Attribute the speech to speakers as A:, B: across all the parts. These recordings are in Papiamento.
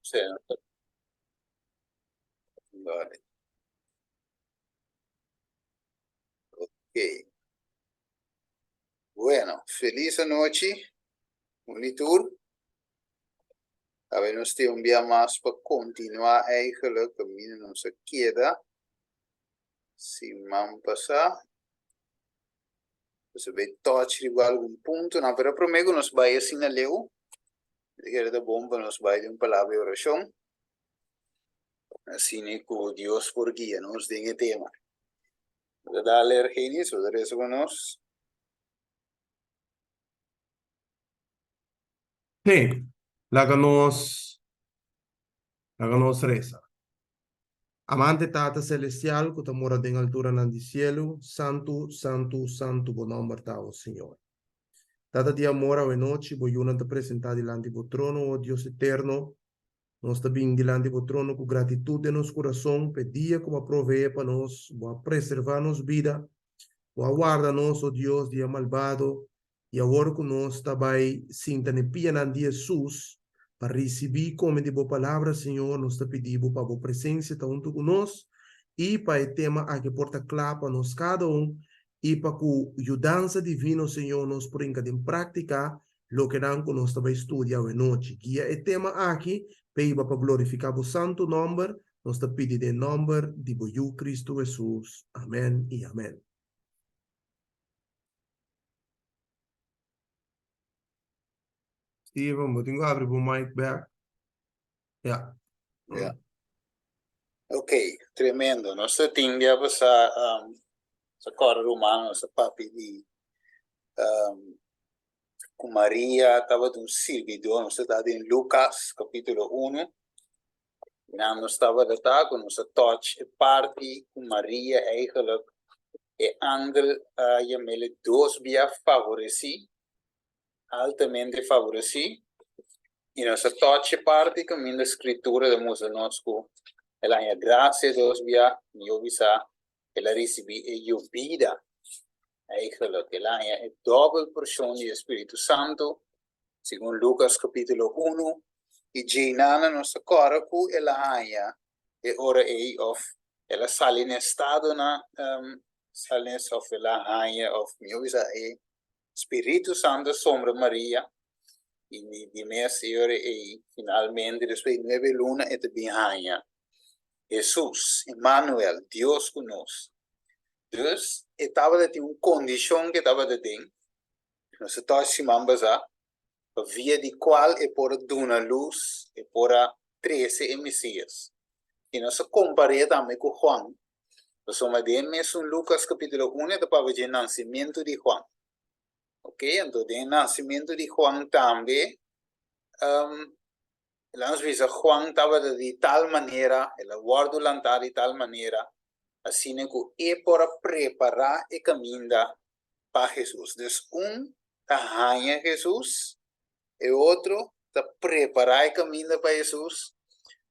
A: Sí. Vale. Ok. Bueno, feliz anochi. Monitor. Awe nos tin un bia mas pa continua eigenlijk caminda nos a keda siman pasa. Nos a bay touch riba algun puntonan, pero prome cu nos bay asina leu, mi ta kere ta bon pa nos bay den un palabra di oracion, asina cu Dios por guia nos den e tema. Bo ta dal Ergenis, bo ta reza cu nos?
B: Sí, laga nos, laga nos reza. Amante Tata Celestial cu ta mora den alturanan di cielu, Santu, Santu, Santu Bo nomber ta, o Señor. Tata di amor, awe nochi Bo yunan ta presenta dilanti Bo trono, o Dios eterno. Nos ta bin dilanti Bo trono cu gratitud den nos curason p'e dia cu Bo a provee pa nos, Bo a preserva nos bida, Bo a warda nos, o Dios, di e malbado, I awor ku nos ta bai sinta n'e pianan di Hesus pa risibí i kome di Bo Palabra, Señor, nos ta pidi Bo pa Bo presensia ta huntu ku nos i pa e tema aki por ta kla pa nos kada un i pa ku yudansa divino, Señor, nos por hinka den práktika lokenan ku nos ta bai studia awenochi. Guia e tema aki p'e hiba pa glorifiká Bo santu nòmber, nos ta pidi den nòmber di Bo Yu Kristu Hesus. Amèn i amèn. Steven, bo tin ku abri bo mic bek. Ya.
A: Ya. Ok, tremendo. Nos ta tin dia pasá, um, sa kòrda ruman, nos a papia di um, ku Maria tabata un sirbidó. Nos ta ta den Lukas kapítulo unu. Nan nos tabata ta ku nos a touch e parti ku Maria eigenlijk e angel a yam'el dos bia favoresí, altamente favoresí, i nos a touch e parti kaminda Skritura ta mustra nos ku el a haña grasia dos bia, mihó bisá el a risibí e yobida, eigenlijk el a haña e dòbel porshon di e Spiritu Santu Segun Lukas kapítulo unu, i djeinana nos ta kòrda ku el a haña e ora ei òf el a sali na estado na sali na òf el a haña òf mihó bisa e Spiritu Santu a sombra Maria i di mes e ora ei finalmente despues di nuebe luna e ta bin haña Hesus, Emanuel, Dios ku nos. Dus e tabata tin un kondishon ku e tabata den. Nos ta tòg siman basá pa via di kual e por a duna lus, e por a trese e Mesías. I nos a kompar'é tambe ku Juan, pasobra den e mesun Lukas kapítulo unu e ta papia dje nansimentu di Juan. Oke, anto den e nansimentu di Juan tambe, El a nos bisa Juan tabata di tal manera, el a wòrdu lantá di tal manera, asina ku e por a prepará e kaminda pa Hesus. Dus un ta haña Hesus, e otro ta prepará e kaminda pa Hesus.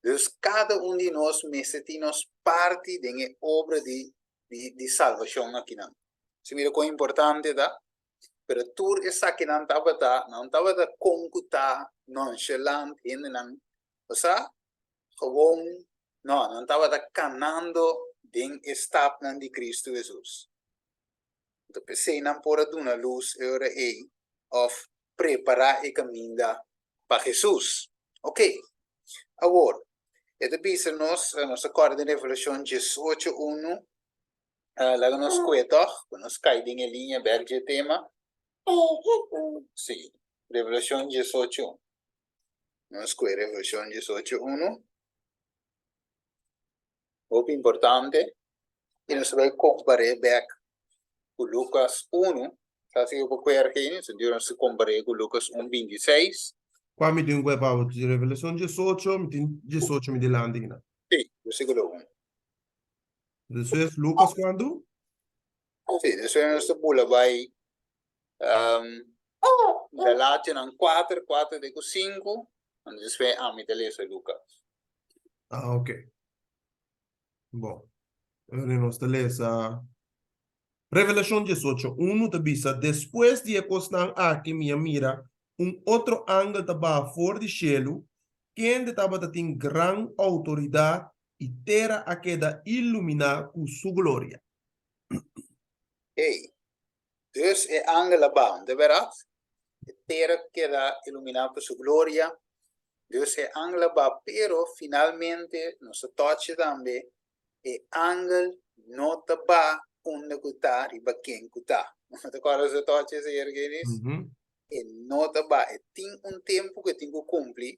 A: Dus kada un di nos mester tin nos parti den e obra di di salbashon akinan. Si mira kon importante ta? Pero tur esakinan tabata, nan tabata kon ku ta nonchalant hendenan, osea, gewoon, no, nan tabata kanando den e stapnan di Kristu Hesus. Anto p'esei nan por a duna lus e ora ei òf prepará e kaminda pa Hesus. Oke, awor, e ta bisa nos, nos a kòrda den Revelashon diesocho unu, Laga nos kue tòg, ku nos kai den e liña bèk dje tema. Sí, Revelashon diesocho. Nos kue Revelashon diesocho unu. Hopi importante. I nos ta bai kompar'é bèk ku Lukas unu. Sa si bo por kue Argeni, sentido nos ta kompar'é ku Lukas un bintiseis.
B: Kua mi tin kue pa bo? Revelashon diesocho, mi tin diesocho mi dilanti kina.
A: Sí, versíkulo un.
B: Despues Lucas cuantu?
A: Sí, despues nos ta bula bai um, Galationan 4, 4 te ku 5, en despues ami ta lesa Lucas.
B: Ah, ok. Bon. Ahora nos ta lesa Revelacion 18, 1 ta bisa, Despues di e kosnan aki mi a mira un otro angel ta baha for di shelu. kende tabata tin gran outoridat, i tera a keda iluminá ku su gloria.
A: Ey, dus e angel a baha, no ta bèrdat? E tera keda iluminá ku su gloria. Dus e angel a baha, pero finalmente nos ta tòchi tambe, e angel no ta baha unda ku ta riba ken ku ta. No ta kòrda nos a tòchi esei, Ergenis? E no ta baha. E tin un tempu ku e tin ku kumpli,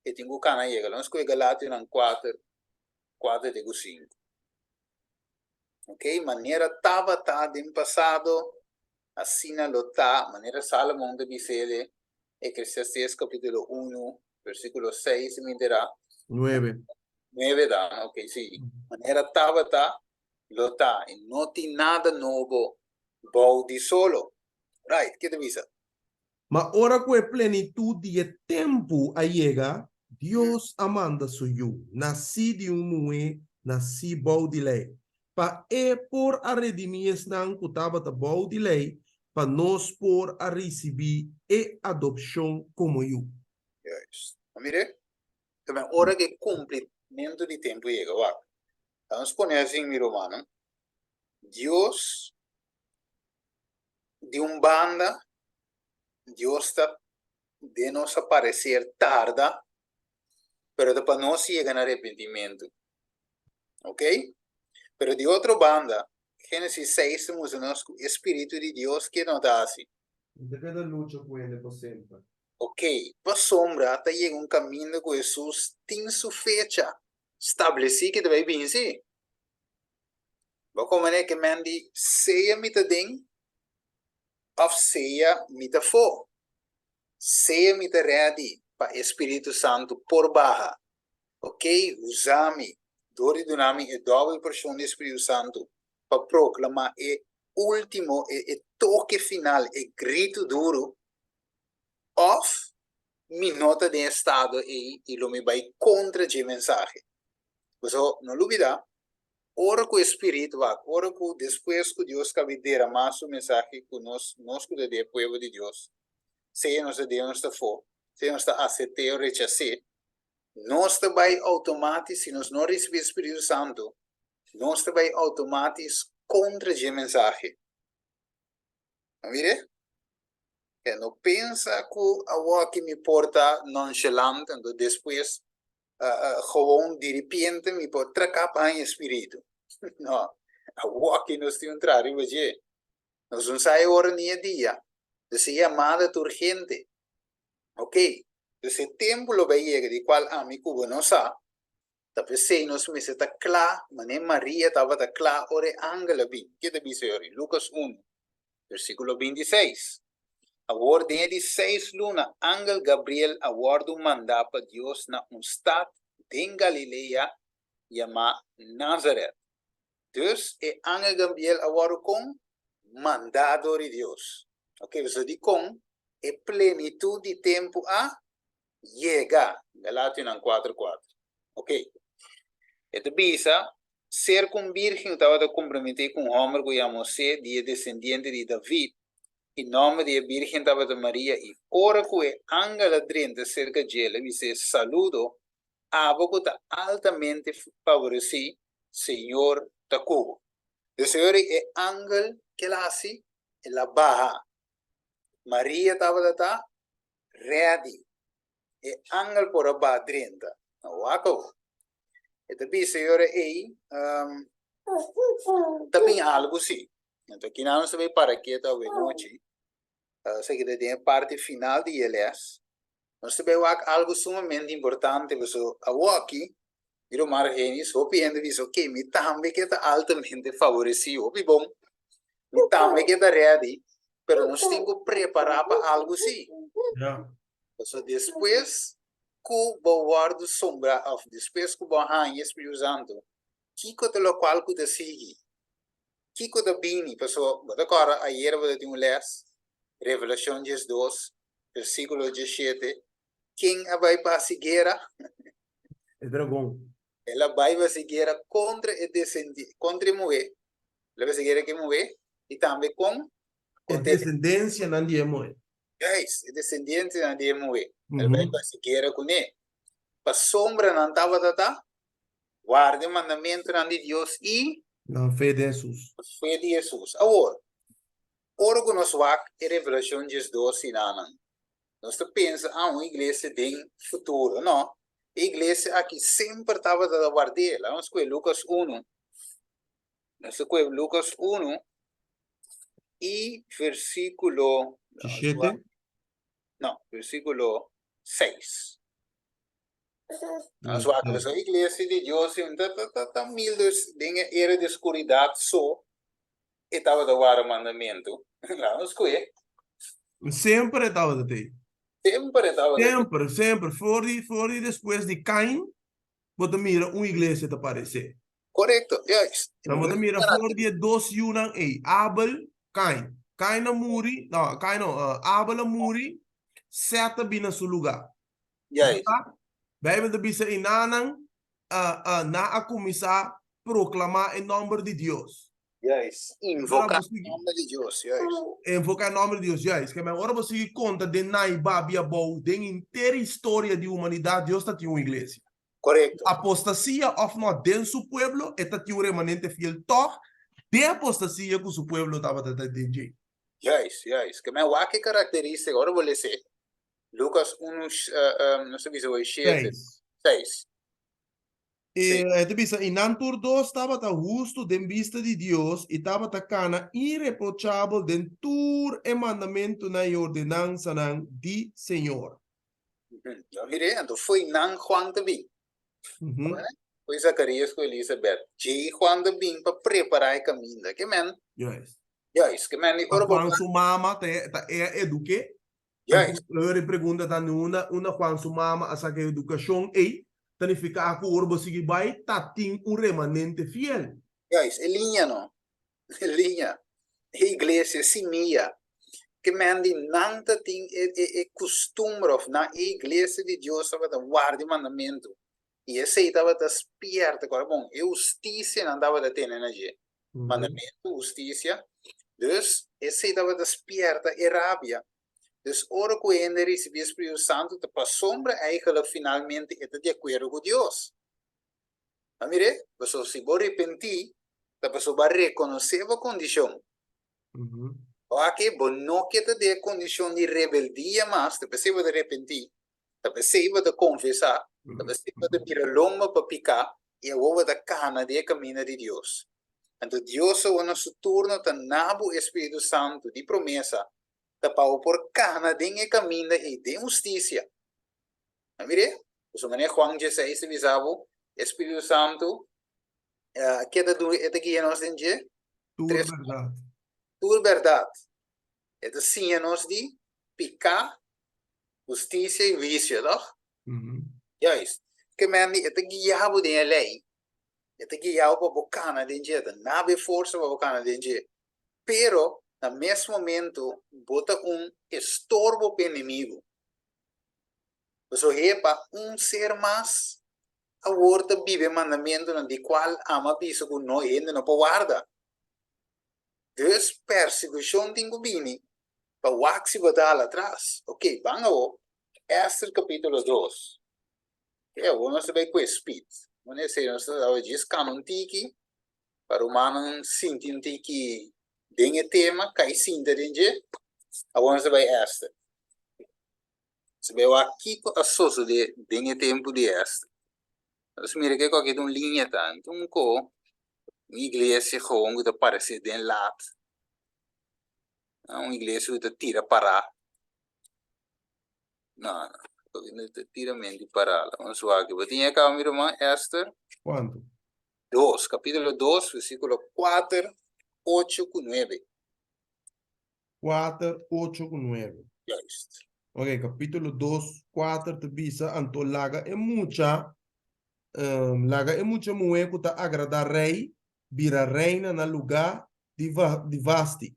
A: e tin ku kana yega. Lo nos kohe Galationan kuater, kuater te ku sinku. Ok, manera tabata den pasado, asina lo ta, manera Salomon ta bis'é den Eclesiastes capítulo unu, versículo seis, si mi enterá.
B: Nuebe.
A: Nuebe ta, ok, sí. Manera tabata, lo ta, i no tin nada nobo bou di solo. Right, ke ta bisa?
B: Ma ora ku e plenitut di e tempu a yega, Dios a manda su Yu, nasí di un muhé nasí bou di lei, pa e por a redimí esnan ku tabata bou di lei, pa nos por a risibí e adopshon komo yu.
A: Juist. A mir'é? Tamen ora ku e kumplimentu di tempu yega, wak. Nos pone asin, mi rumannan, Dios Di un banda, Dios ta den nos aparecer tarda, pero ta pa nos yega na arrepentimentu. Ok? Pero di otro banda, Génesis 6 ta mustra nos ku e Spiritu di Dios ke no ta hasi?
B: No ta keda lucha ku hende pa semper.
A: Ok, pasobra ta yega un kaminda ku Hesus tin su fecha stablesí ke ta bai bin, sí? Bo komprendé ke men di sea mi ta den òf sea mi ta afó. Sea mi ta rèdi pa e Spiritu Santu por baha. Ok, usa mi dor di duna mi e dòbel porshon di e Spiritu Santu pa proklamá e último, e e toke final, e gritu duru, òf mi no ta den e estado ei i lo mi bai kontra dje mensahe. Pasobra no lubidá, ora ku e Spiritu wak, ora ku despues ku Dios kabi deramá su mensahe ku nos, nos ku ta di e pueblo di Dios, sea nos ta den o nos ta afó, sea nos ta asept'é o rechas'é, nos ta bai outomátis, si nos no risibí e Spiritu Santu, nos ta bai outomátis kontra dje mensahe. A mir'é? E no pensa ku awoki mi por ta nonchalant, anto despues gewoon diripiente mi por traká pa haña spiritu. No, awoki nos tin un traha riba dje. Nos no sa e ora ni e dia. Dus e yamada ta urgente. Ok, dus e tempu lo bai yega di kual ami ku bo no sa. Ta p'esei nos mester ta kla manera Maria tabata kla ora e angel a bin. Ke ta bisa yori? Lukas unu, versíkulo bintiseis. Awor den e di seis luna angel Gabriel a wòrdu mandá pa Dios na un stat den Galilea yamá Nazaret. Dus e angel Gabriel a wòrdu kon? Mandá dor di Dios. Oke, pasobra dikon e plenitut di tempu a yega. Galationan kuater kuater. Oke. E ta bisa, Ser ku un bírgen tabata komprometí ku un hòmber ku yama Hosé, di e desendiente di David, i nòmber di e bírgen tabata Maria, i ora ku e angel a drenta serka dje, el a bis'é, Saludo, abo ku ta altamente faboresí, Señor ta ku bo. Dus e ora e angel ke el a hasi? El a baha. Maria tabata ta ready. E angel por a baha drenta. No wak awo. E ta bisa e ora ei, ta bin algu si. Anto kinan nos ta bay para ketu awe nochi. Esaki ta den e parti final di e les. Nos ta bay wak algu sumamente importante pasobra awoki mi ruman Argenis hopi hende bisa ok mi tambe ke ta altamente favoreci hopi bon mi tambe ke ta ready pero nos tin ku prepara pa algu si. Pasobra despues ku bo wòrdu sombra òf despues ku bo haña e Spiritu Santu, kiko ta lokual ku ta sigui? Kiko ta bini? Pasobra bo ta kòrda ayera bo ta tin un lès, Revelashon diesdos, versíkulo diesshete, ken a bai pa hasi guera?
B: E dragon.
A: El a bai pa hasi guera kontra e desendi, kontra e muhé. El a bai hasi guera ku e muhé i tambe kon?
B: E desendensianan di e muhé.
A: Juist, e desendientenan di e muhé. El bai pa hasi guera kuné. Pasobra nan tabata ta warda e mandamentunan di Dios i.
B: Nan fe den Hesus.
A: Fe di Hesus. Awor, ora ku nos wak e Revelashon 12 sinanan, nos ta pensa, Ah, un iglesia den futuro. No, e iglesia aki semper tabata ta ward'é. Laga nos kue Lukas unu. Nos ta kue Lukas unu i versíkulo.
B: Dishete.
A: No, versíkulo seis. Nos wak e iglesia di Dios ta ta ta mil dus den e era di skuridat so e tabata warda mandamentu. Laga nos kue.
B: Semper e tabata tei.
A: Semper e tabata tei.
B: Semper, semper. For di, for di despues di Kain, bo ta mira un iglesia ta paresé.
A: Korekto, juist.
B: Dan bo ta mira for di e dos yunan ei, Abel, Kain. Kain a muri, no, Kain no, Abel a muri, Sèt a bini na su lugá.
A: Juist.
B: Bijbel ta bisa enanan nan a kuminsá proklamá e nòmber di Dios.
A: Juist. Invoká e nòmber di Dios, juist.
B: Invoká e nòmber di Dios, juist. Ke men ora bo sigui konta den nan i babia abou, den henter historia di humanidat, Dios ta tin un iglesia.
A: Korekto.
B: Apostasia òf nò den su pueblo, e ta tin un remanente fiel tòg den apostasia ku su pueblo tabata ta den dje.
A: Juist, juist. Ke men wak e karakterístika, ora bo lesa Lukas unu, nos ta bisa hoy shete, seis.
B: E ta bisa, I nan tur dos tabata hustu den bista di Dios i tabata kana ireprochabel den tur e mandamentunan i ordenansanan di Señor.
A: Yo mir'é, anto fo'i nan Juan ta bin. Fo'i Zacarías ku Elisabet. Djei Juan ta bin pa prepará e kaminda. Ke men?
B: Juist.
A: Juist. Ke men di ora bo.
B: Juan su mama ta e a eduké.
A: Juist.
B: Ora e pregunta ta unda unda Juan su mama a saka e edukashon ei, ta nifiká ku ora bo sigui bai ta tin un remanente fiel.
A: Juist. E liña no. E liña. E iglesia, e simia. Ke men di nan ta tin e e e kustumber òf nan e iglesia di Dios tabata warda e mandamentu i esei tabata spierta ku ora bon e hustisia nan tabata tene na dje. Mandamentu, hustisia. Dus esei tabata spierta e rabia. Dus ora ku hende risibí e Spiritu Santu ta pasobra eigentlik finalmente e ta di akuerdo ku Dios. A mir'é? Pasobra si bo repentí, ta pasobra bo a rekonosé bo kondishon. Oa-ke bo no ke ta den e kondishon di rebeldia mas, ta p'esei bo ta repentí, ta p'esei bo ta konfesá, ta p'esei bo ta bira lomba pa piká i awor bo ta kana den e kaminda di Dios. Anto Dios awor na su turno ta na bo e Spiritu Santu di promesa, ta pa bo por kana den e kaminda ei den hustisia. A mir'é? Pasobra manera Juan dieseis ta bisa bo, e Spiritu Santu ke ta duna, e ta guia nos den dje?
B: Tur bèrdat.
A: Tur bèrdat. E ta siña nos di piká, hustisia i huisio, tòg? Juist. Ke men di e ta guia bo den e lei, e ta guia bo pa bo kana den dje, e ta na bo e forsa pa bo kana den dje. Pero na mes momento bo ta un estorbo pa e enemigu. Pasobra hepa un ser mas awor ta biba e mandamentunan di kual Ama a bisa ku no hende no por warda. Dus persekushon tin ku bini pa wak si bo ta hala atras. Ok, ban awor Ester kapitulo dos. Ok, awor nos ta bai ku e speed. Bo esei nos ta awe djis kana un tiki pa rumannan sinti un tiki den e tema, kai sinta den dje. Awor nos ta bai Ester. Si bo wak kiko a sosodé den e tempu di Ester, nos mira ke ku aki ta un liña tantu, un ko, un iglesia gewoon ku ta paresé den lat, un iglesia ku ta tira pará. No, no, no ta tira menti pará. Nos wak, bo tin e kaba mi ruman, Ester?
B: Kuantu?
A: Dos, kapítulo dos, versíkulo kuater, ocho ku nuebe.
B: Kuater, ocho ku nuebe.
A: Juist.
B: Ok, kapítulo dos, kuater ta bisa, Anto laga e mucha, laga e mucha muhé ku ta agradá rei bira reina na lugá di di Vasti.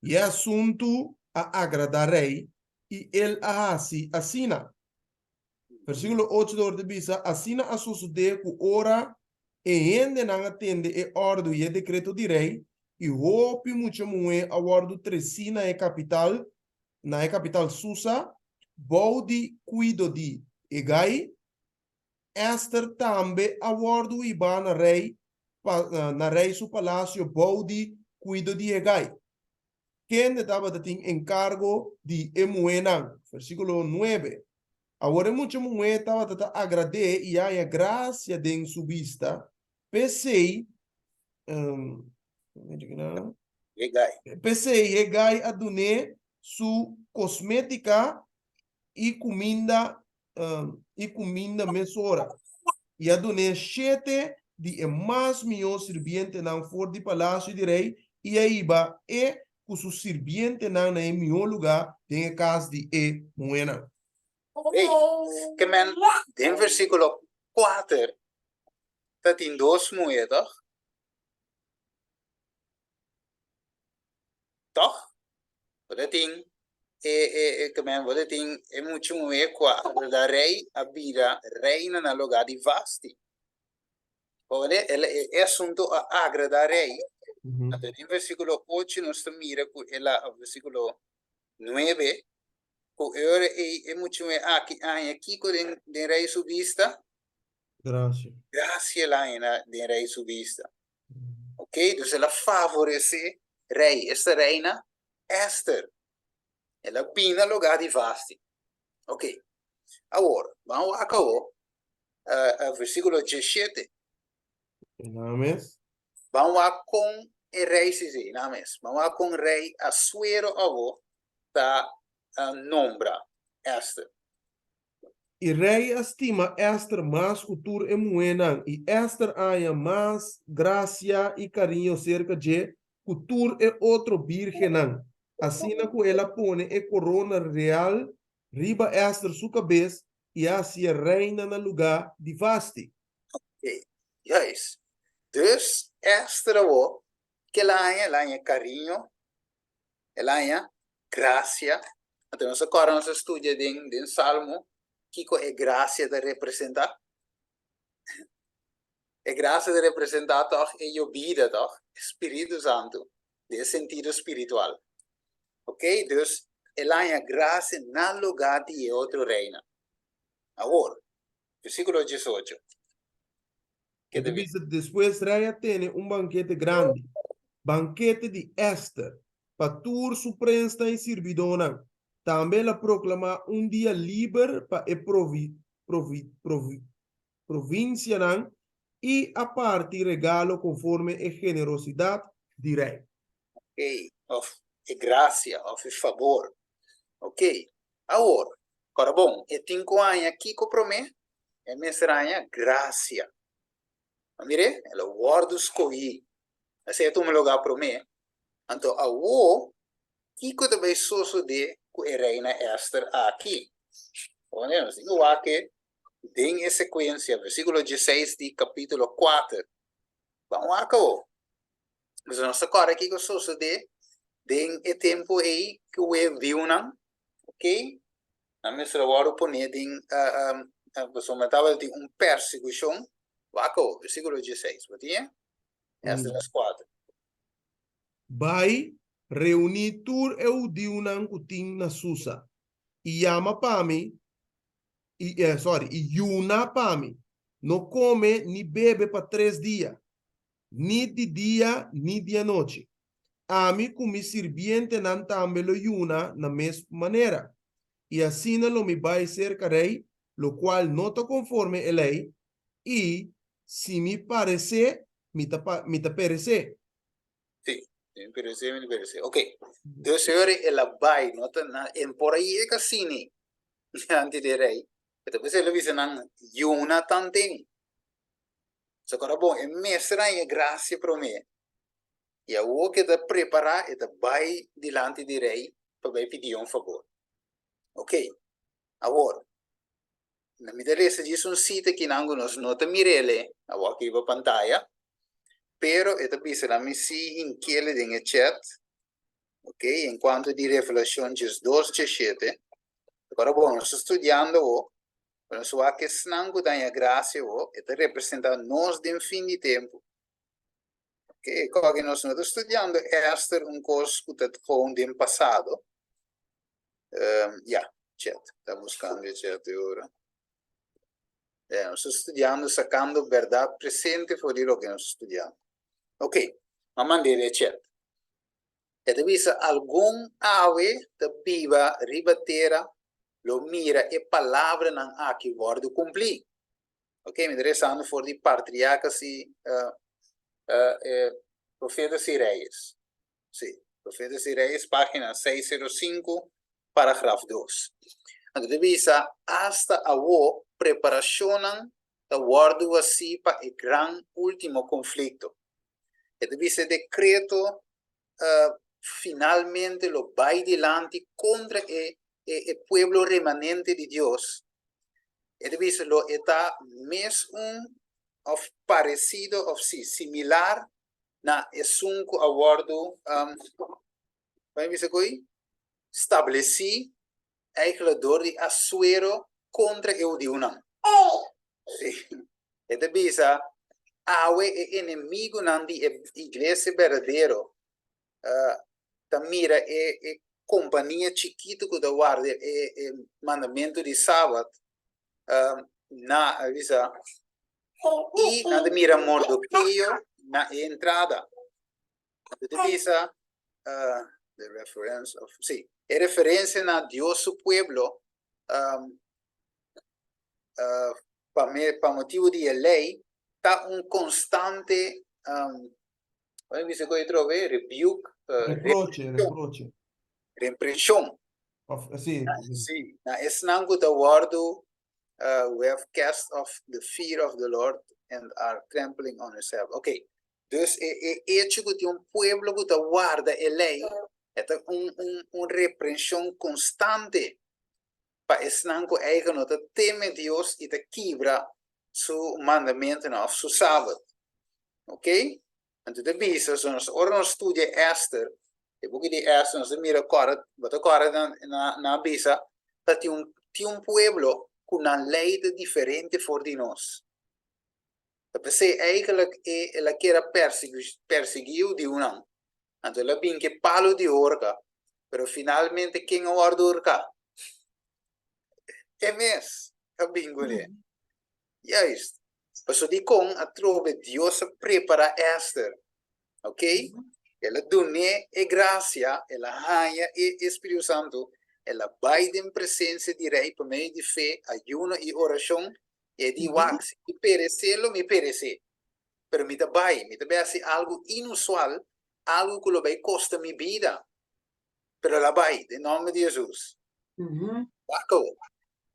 B: I e asuntu a agradá rei, i el a hasi asina. Versíkulo ocho ta wòrdu bisa, Asina a sosodé ku ora e hendenan a tende e òrdu i e dekreto di rei, i hopi mucha muhé a wòrdu tresí na e kapital, na e kapital Susa, bou di kuido di Hegai. Èster tambe a wòrdu hibá na rei pa na rei su palasio bou di kuido di Hegai, kende tabata tin enkargo di e muhénan. Versíkulo nuebe, Awor e mucha muhé tabata ta agrad'é i a haña grasia den su bista, p'esei P'esei Hegai a dun'é su kosmétika i kuminda i kuminda mesora, i a dun'é shete di e mas mihó sirbientenan for di palasio di rei i a hiba e ku su sirbientenan na e mihó lugá den e kas di e muhénan.
A: Ei, ke men den versíkulo kuater ta tin dos muhé, tòg? Tòg? Bo ta tin e e e ke men bo ta tin e mucha muhé ku a agradá rei a bira reina na lugá di Vasti. Bo wak el e e asuntu a agradá rei. Anto den versíkulo ocho nos ta mira ku el a versíkulo nuebe ku e ora ei e mucha muhé aki a haña kiko den den rei su bista?
B: Grasia.
A: Grasia el a haña na den rei su bista. Ok, dus el a favoresé rei, esta reina Ester. El a bini na lugá di Vasti. Ok, awor, ban wak awor, versíkulo diesshete.
B: Einan mes.
A: Ban wak kon e rei, sí, sí, einan mes. Ban wak kon rei Asuero awor ta nombra Ester.
B: I rei a stima Ester mas ku tur e muhénan, i Ester a haña mas grasia i kariño serka dje ku tur e otro bírgennan, asina ku el a pone e korona real riba Ester su kabes i a hasié reina na lugá di Vasti.
A: Oké, juist. Dus Ester awor, ke el a haña? El a haña kariño El haña gracia. Anto nos a kòrda nos a studia den den Salmo kiko e gracia ta representá. E gracia ta representá tòg e yobida tòg, e Spiritu Santu, den e sentido spiritual. Ok, dus el haña gracia na lugá di e otro reinan. Awor, versíkulo diesocho.
B: E ta bisa, Despues rei a tene un bankete grandi, bankete di Ester, pa tur su prensnan i sirbidónan. Tambe el a proklamá un dia liber pa e provinsianan i a parti regalo konforme e generosidat di rei.
A: Oké, òf e grasia, òf e fabor. Oké, awor, kòrda bon, e tin ku haña kiko promé? E mester haña grasia. A mir'é? El a wòrdu skohí. Esei a tuma lugá promé. Anto awor, kiko ta bai sosodé ku e reina Ester aki? Bon, nos tin ku wak e den e sekuensia, versíkulo dieseis di kapítulo kuater. Ban wak awor. Pasobra nos ta kòrda kiko sosodé den e tempu ei ku e viunan, ok, nan mester a wòrdu poné den, pasobra tabatin un persekushon. Wak awor, versíkulo dieseis, bo tin e? Esdras kuater.
B: Bai, reuní tur e hudiunan ku tin na Susa, i yama pa mi, i, sòri, i yuna pa mi. No kome ni bebe pa tres dia, ni di dia ni di anochi. Ami ku mi sirbientenan tambe lo yuna na mes manera. I asina lo mi bai serka rei, lokual no ta konforme e lei, i si mi paresé, mi ta mi ta peresé.
A: Sí, si mi peresé, mi ta peresé. Ok, dus e ora el a bai, no ta na, en por a yega asina dilanti di e rei, e ta bisa el a bisa nan, Yuna tanten. Socorro bon, e mester haña e gracia promé. I awor ku e ta prepará, e ta bai dilanti di rei pa bai pidié un fabor. Ok, awor, na mi ta lesa djis un sita kinan ku nos no ta mir'el awor aki riba pantaya, pero e ta bisa nan mi si hink'el den e chat, ok, en kuanto di Revelashon diesdos diesshete. Socorro bon, nos ta studiando awor Pero nos wak esnan ku ta haña grasia awor, e ta representá nos den fin di tempu. Oke, kòke nos no ta studiando Ester un kos ku ta gewoon den pasado. Ya, chat. Ta buskando e chat e ora. Eh, nos ta studiando sacando berdad presente for di loke nos ta studiando. Ok, m'a mand'é den chat. E ta bisa algun awe ta biba riba tera lo mira e palabranan aki wòrdu kumplí. Ok, mi ta rezando for di Patriarcas i Profetas i Reyes. Sí, Profetas i Reyes, página 605, paragraf 2. Anto ta bisa, Asta awo preparashonnan ta wòrdu hasí pa e gran último konflikto. E ta bisa e dekreto finalmente lo bai dilanti kontra e e pueblo remanente di Dios. E ta bisa lo e ta mes un òf paresido òf sí, similar na esun ku a wòrdu bai bisa ku ei stablesí eigenlijk dor di Asuero kontra e hudiunan. Sí. E ta bisa, Awe e enemigunan di e iglesia berdadero ta mira e e kompania chikitu ku ta warda e e mandamentu di Sabat na, a bisa, i nan ta mira Mordokeo na e entrada. Anto ta bisa, the reference of, sí, e referencia na Dios su pueblo pa me, pa motibu di e ley ta un constante, mi bisa ku otro be, rebuke,
B: Reproche, reproche.
A: Reprension.
B: Of, sí.
A: Sí, na esnan ku ta wòrdu who have cast off the fear of the Lord and are trampling on yourself. Ok, dus e e hecho ku tin un pueblo ku ta warda e lei, e ta un un un reprenshon konstante pa esnan ku eigen no ta teme Dios i ta kibra su mandamentunan òf su sabat. Ok, Anto ta bisa, so nos ora nos studia Esther, e buki di Esther, nos ta mira kòrda, bo ta kòrda nan nan a bisa ta tin un tin un pueblo ku nan lei ta diferente for di nos. Ta p'esei eigenlijk e el a keda persiguí hudiunan. Anto el a bin ku e palu di horka, pero finalmente ken a wòrdu horká? E mes a bin kuné. Juist. Pasobra dikon atrobe Dios a prepará Ester? Ok? El a dun'é e grasia, el a haña e e Spiritu Santu, el a bai den presensia di rei pa medio di fe, ayuno i orashon, i e di, Wak, si mi peresé, lo mi peresé. Pero mi ta bai, mi ta bai hasi algu inusual, algu ku lo bai kosta mi bida. Pero el a bai, den nòmber di Hesus. Wak awor.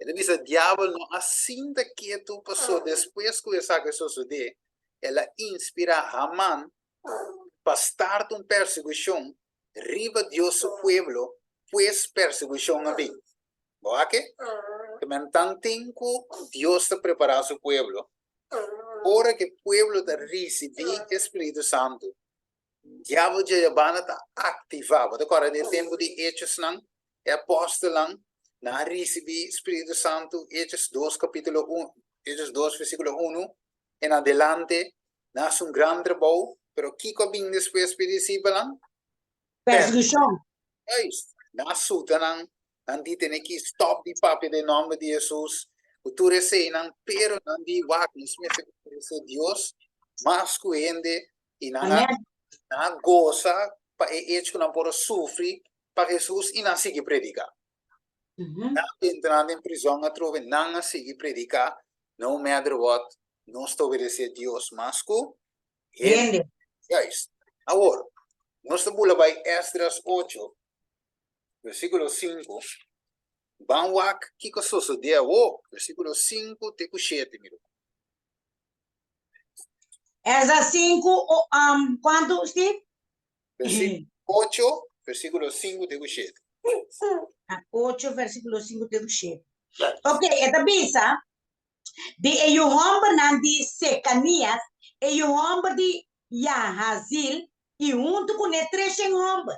A: E ta bisa diabel no a sinta ketu paso despues ku esaki a sosodé, el a inspirá Haman pa start un persekushon riba Dios su pueblo, pues persekushon a bin. Bo wak e? Te men tanten ku Dios ta prepará su pueblo, ora ku e pueblo ta risibí e spiritu santu, Diabel djayabanda ta aktivá. Bo ta kòrda den e tempu di Hechosnan, e apòstelnan, nan a risibí spiritu santu, Hechos dos kapítulo un, Hechos dos versíkulo unu en adelante, nan a hasi un gran trabou, pero kiko a bin despues pa e disipelnan?
C: Persekushon.
A: Juist. Nan a suta nan, nan di tene ki stòp di papia den nòmber di Hesus, ku tur eseinan, pero nan di, Wak, nos mester obedesé Dios mas ku hende, i nan a, nan a gosa pa e echo ku nan por a sufri pa Hesus i nan a sigui prediká. Nan a entra nan den prizòn atrobe, nan a sigui prediká, no matter what, nos ta obedesé Dios mas ku
C: hende.
A: Juist. Awor, nos ta bula bai Esdras ocho, versíkulo sinku. Ban wak kiko a sosodé awor, versíkulo sinku te ku shete, mira.
C: Esdras sinku, kuantu, Steve?
A: Versíkulo ocho, versíkulo sinku te ku shete.
C: Ocho, versíkulo sinku te ku shete. Ok, e ta bisa, Di e yu hòmbernan di Sekanias, e yu hòmber di Jahazil, i huntu kuné treshen hòmber.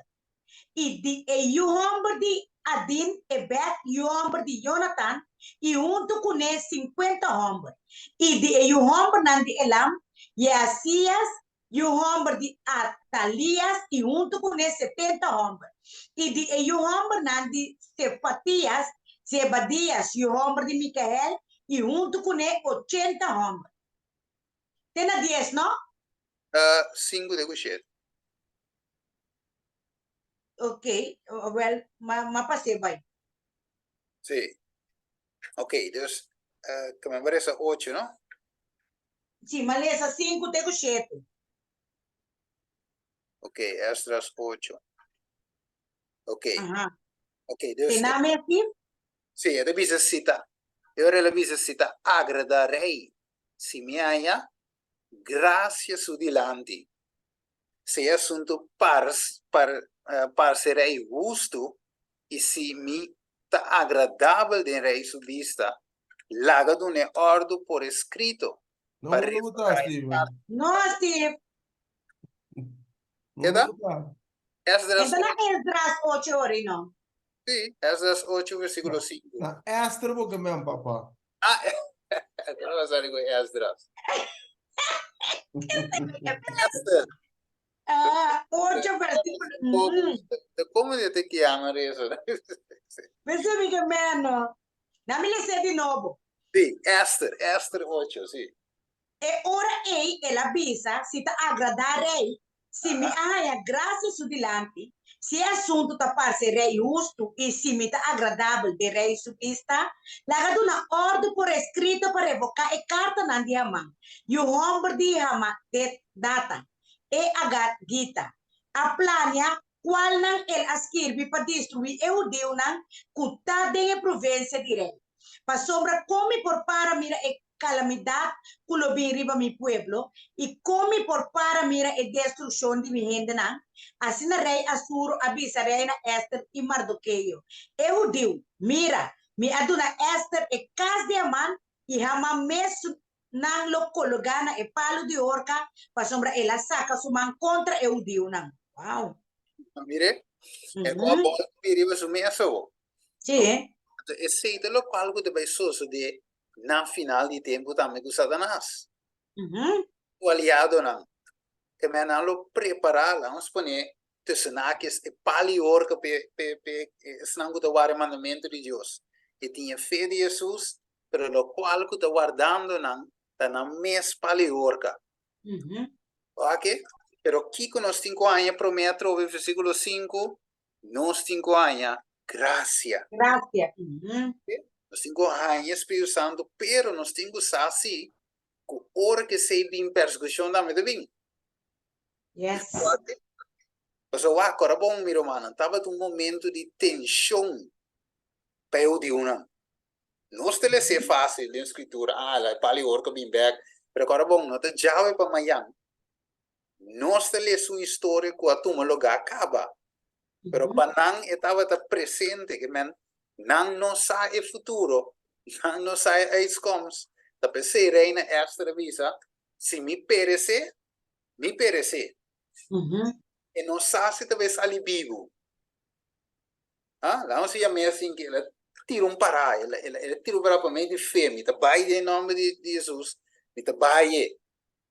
C: I di e yu hòmber di Adin, Ebed, yu hòmber di Jonatan, i huntu kuné sinkuenta hòmber. I di e yu hòmbernan di Elam, Jeasias, yu hòmber di Atalias, i huntu kuné setenta hòmber. I di e yu hòmbernan di Sefatias, Zebadias, yu hòmber di Mikael, i huntu kuné 80 hòmber. Te na 10, no?
A: 5 te ku 7.
C: Ok, wèl, m'a pas'é bai.
A: Sí. Ok, dus, ke mi a resa 8, no?
C: Sí, m'a lesa 5 te ku 7.
A: Ok, Esdras 8. Ok.
C: Aha.
A: Ok, dus.
C: Te na mes, sí?
A: Sí, e ta bisa si ta, e ora el a bisa si ta agrada rei, si mi haña gracia su dilanti, si e asuntu pars, par, parse rei hustu, i si mi ta agradabel den rei su bista, laga duna e òrdu por eskrito
B: No,
A: pa
B: no
A: revoká
B: ta,
A: e
B: Steven.
A: karta.
C: No, Steve.
B: No
A: Keda?
B: ta.
A: Esdras
C: E ta na Esdras 8 ori, no?
A: Sí, Esdras 8 versíkulo 5.
B: Na Esther bo ke men, papa.
A: Ah, no a sali ku Esdras. Esther.
C: Ah, 8 versíkulo.
A: Komo di te kiama reso?
C: Pensa mi ke men, no. Na mi les'é di nobo.
A: Sí, Esther, Esther 8, sí.
C: E ora ei el a bisa, Si ta agradá rei, si mi a haña grasia su dilanti, si e asuntu ta parse rei hustu i si mi ta agradabel den rei su bista, laga duna òrdu por eskrito pa revoká e kartanan di Haman, yu hòmber di Hamadedata, e agagita, a plania kualnan el a skirbi pa destruí e hudiunan ku ta den e provinsia di rei. Pasobra kon mi por para mira e kalamidat ku lo bin riba mi pueblo, i kon mi por para mira e destrukshon di mi hendenan? Asina rei Asuro a bisa reina Ester i Mardokeo, e hudiu, Mira, mi a duna Ester e kas di Haman, i Haman mes su nan lo kologá na e palu di horka, pasobra el a saka su man kontra e hudiunan. Wow!
A: Mire, e ku a bòl bin riba su mes awo.
C: Sí.
A: Anto esei ta lokual ku ta bai sosodé na final di tempu tambe ku Satanas. Su aliadonan. Ke men nan lo prepará, laga nos pone tussen haakjes, e pal i horka p'e p'e p'e esnan ku ta warda e mandamentu di Dios. E tin e fe di Hesus, pero lokual ku ta wardando nan ta nan mes pal i horka. Wak? Pero kiko nos tin ku haña promé atrobe versíkulo 5? Nos tin ku haña grasia.
C: Grasia.
A: Nos tin ku haña Spiritu Santu, pero nos tin ku sa si ku ora ku esei bin persekushon tambe ta bin.
C: Yes.
A: Pasobra wak, ora bon mi rumannan, tabata un momento di tenshon pa e hudiunan. Nos ta les'é fásil den Skritura, ah, la e pal i orka bin bèk, pero kòrda bon, no ta djawe pa mañan. Nos ta lesa un historia ku a tuma lugá kaba, pero pa nan e tabata presente, ke men nan no sa e futuro, nan no sa e uitkomst. Ta p'esei Reina Esther a bisa, Si mi peresé, mi peresé. E no sa si ta bai sali bibu. Ah, laat nos yam'é asin ke el a tira un pará, el a, el a, el a tira un pará pa medio di fe, mi ta bai den nomber di, di Hesus, mi ta bai e,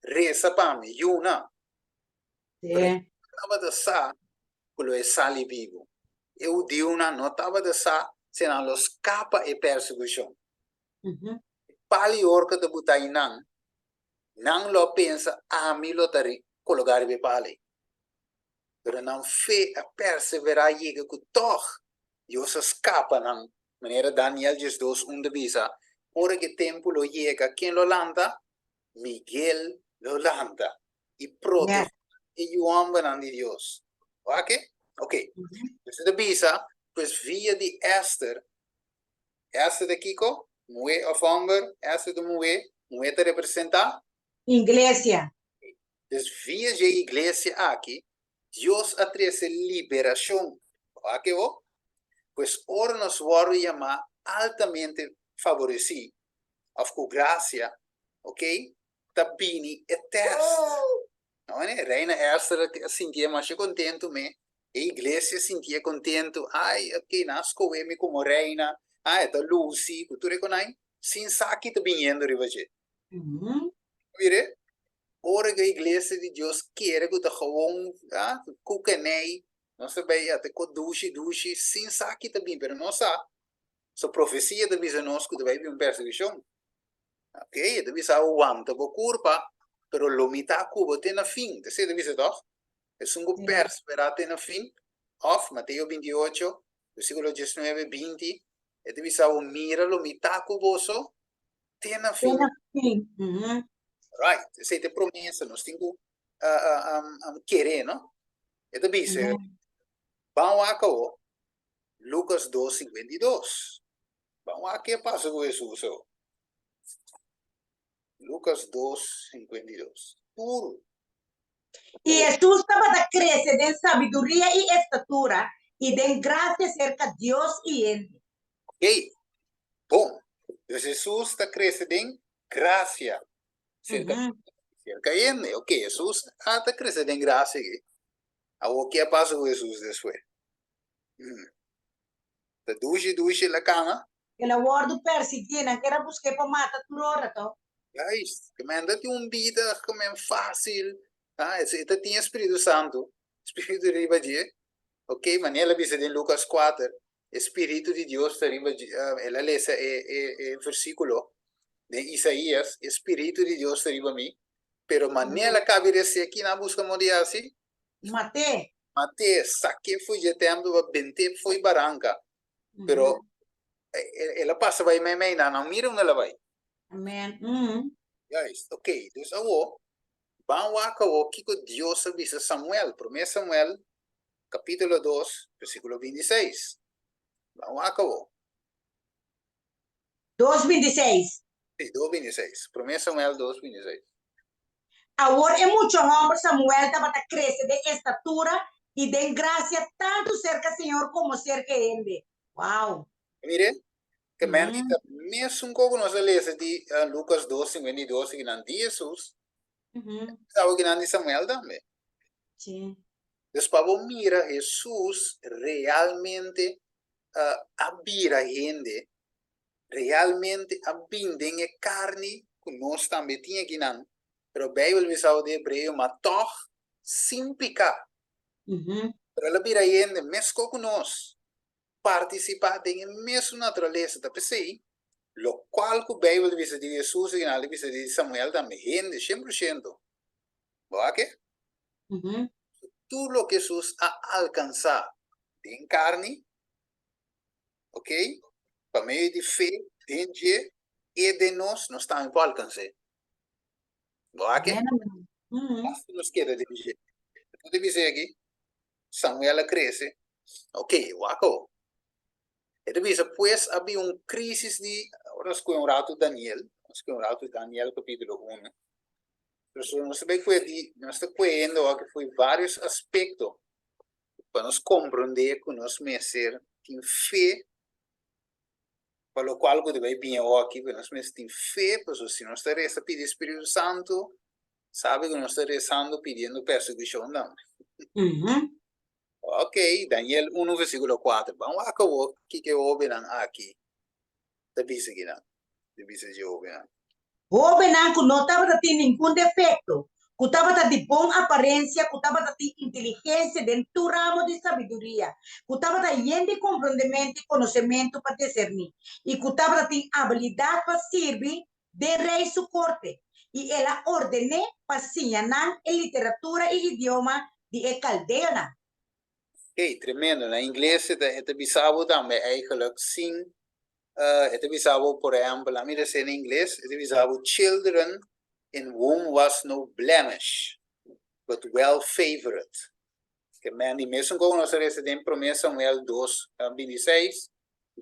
A: resa pa mi, yuna.
C: Sí.
A: Pero e tabata sa ku lo e sali bibu. E hudiunan no tabata sa si nan lo skapa e persekushon. E pal i horka ta butá einan, nan lo a pensa, Ami lo ta kologá riba e pal ei. Pero nan fe a perseverá yega ku tòg Dios a skapa nan, manera Daniel 12 un ta bisa, Ora ku e tempu lo yega, ken lo lanta? Miguel lo lanta i protehá e yu hòmbernan di Dios. Wak? Oké. Pues e ta bisa, pues via di Ester, Ester ta kiko? Muhé òf hòmber? Ester ta muhé, muhé ta representá?
C: Iglesia.
A: Dus via dje iglesia aki, Dios a trese liberashon. Wak e bo? Pues ora nos wòrdu yamá altamente faboresí, òf ku grasia, ok, ta bini e tèst. No, e Reina Esther a sintié masha kontentu me, e iglesia a sintié kontentu, ai, ok, nan a skohe mi komo reina, ai, e ta lusi, ku tur e konai, sin sa ki ta biniendo riba dje. Mire, ora ku e iglesia di Dios kere ku ta gewoon kukenei, nos ta bai ate ko dushi dushi sin sa ki ta bin, pero nos sa, so profesia ta bisa nos ku ta bai bin un persekushon. Ok, e ta bisa bo wanta bo kurpa, pero lo mi ta ku bo te na fin. Ta esei ta bisa tòg? Esun ku perseverá te na fin. Òf, Mateo 28, versíkulo 19, 20, e ta bisa bo, Mira, lo mi ta ku boso te na
C: Te
A: fin.
C: na fin. Mhm.
A: Right, esei ta e promesa, nos tin ku kere, no? E ta bisa,
C: Amen.
A: Ban wak awo, Lukas 2, 52. Ban wak ke pasa ku Hesus awo. Lukas 2, 52. Tur.
C: I Hesus tabata krese den sabiduria i estatura i den grasia serka Dios i hende.
A: Ok, bon. Dus Hesus ta krese den grasia serka serka hende. Ok, Hesus a ta krese den grasia aki. Awor ke a pasa ku Hesus despues? Ta dushi dushi el a kana.
C: El a wòrdu persiguí, nan ker a busk'é pa mata tur ora to.
A: Juist, ke men ta tin un bida ke men fásil, ah, e ta tin e Spiritu Santu, Spiritu riba dje, ok, manera el a bisa den Lukas kuater, e Spiritu di Dios ta riba dje, el a lesa e e e versíkulo den Isaías, e Spiritu di Dios ta riba mi, pero manera el a kabi resé, kina a buska moda di hasi?
C: Mat'é.
A: Mat'é, sak'é fo'i dje tèmpel pa bent'é fo'i baranka. Pero el a pasa bai meimei nan, nan mira unda el a bai.
C: Amen. Mm.
A: Juist, ok. Dus awo, ban wak awo kiko Dios a bisa Samuel, Promé Samuel, kapítulo 2, versíkulo 26. Ban wak awo.
C: 2, 26.
A: Sí, 2, 26. Promé Samuel 2, 26.
C: Awor e mucha hòmber Samuel tabata krese den estatura i den grasia tantu serka Señor komo serka e hende. Wow!
A: Mire, ke men di ta mesun kos ku nos a lesa di Lukas 2, 52 kinan di Hesus, tabata kinan di Samuel tambe.
C: Sí.
A: Dus pa bo mira Hesus realmente a bira hende, realmente a bin den e karni ku nos tambe tin akinan, pero Beibel bisa den Hebreo, ma tòg sin piká. Pero el a bira hende meskos ku nos, partisipá den e mesun naturalesa. Ta p'esei, lokual ku Beibel ta bisa di Hesus original ta bisa di Samuel tambe, hende shen por shento. Bo a ke? Tur loke Hesus a alkansá den karni, ok, pa medio di fe den dje i den nos, nos tambe por alkans'é. Bo a ke? Basta nos keda den dje. Bo ta bisa aki, Samuel a krese, ok, wak awor. E ta bisa, pues a bin un krisis di, ora nos kohe un ratu Daniel, nos kohe un ratu Daniel kapitulo uno, Pasobra nos ta bai kohe di, nos ta kohendo awor aki fo'i varios aspekto pa nos komprondé ku nos mester tin fe pa lokual ku ta bai bini awor aki, ku nos mester tin fe, pasobra si nos ta resa pidi Spiritu Santu, sabi ku nos ta resando pidiendo persekushon tambe. Ok, Daniel uno versíkulo kuater, ban wak awor kiko e hóbennan aki ta bisa kinan, ta bisa dje hóbennan.
C: Hóbennan ku no tabata tin ningun defekto, ku tabata di bon aparensia, ku tabata tin inteligensia den tur ramo di sabiduria, ku tabata yen di komprondementu i konosementu pa diserní, i ku tabata tin abilidat pa sirbi den rei su korte, i el a orden'é pa siña nan e literatura i idioma di e kaldeonan.
A: Hey, tremendo. Na ingles e ta, e ta bisa bo tambe eigenlijk sin, e ta bisa bo, por ehempel, ami ta sey na ingles, e ta bisa bo children in whom was no blemish, but well favored. Ke men di mesun kon nos a resa den Prome Samuel dos, 26,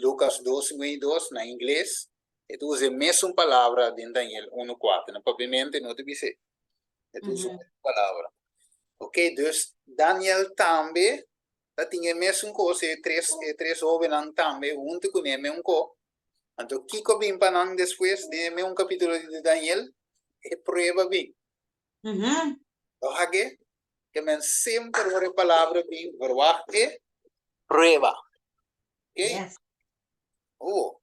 A: Lucas dos, 52, na ingles, e ta usa e mesun palabra den Daniel uno, kuater. Na papiamento e no ta bis'é. E ta usa un palabra. Ok, dus Daniel tambe ta tin e mesun kos, e tres, e tres hobennan tambe huntu kuné meun ko. Anto kiko bin pa nan despues den e meun kapitulo di Daniel? E prueba bin. Lo hage? Ke men semper ora e palabra bin, verwacht e prueba. Ok?
C: Yes.
A: Oh.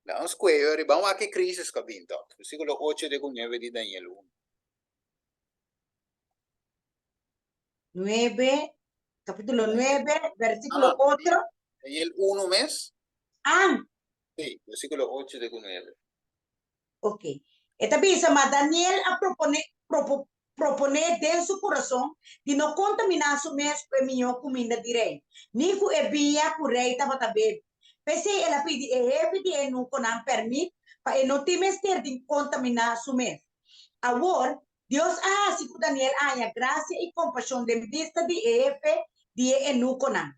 A: Laga nos kueyo riba un wak e krisis ku a bin tòg. Versíkulo ocho te ku nuebe di Daniel unu.
C: Nuebe, kapítulo nuebe, versíkulo ocho.
A: Daniel unu mes?
C: Ah.
A: Sí, versíkulo ocho te ku nuebe.
C: Ok. E ta bisa, Ma Daniel a proponé, propo, proponé den su kurason di no kontaminá su mes ku e mihó kuminda di rei, ni ku e biña ku rei tabata bebe. P'esei el a pidi e hefe di e eunukonan pèrmit pa e no tin mester di kontaminá su mes. Awor, Dios a hasi ku Daniel a haña grasia i kompashon den bista di e hefe di e eunukonan.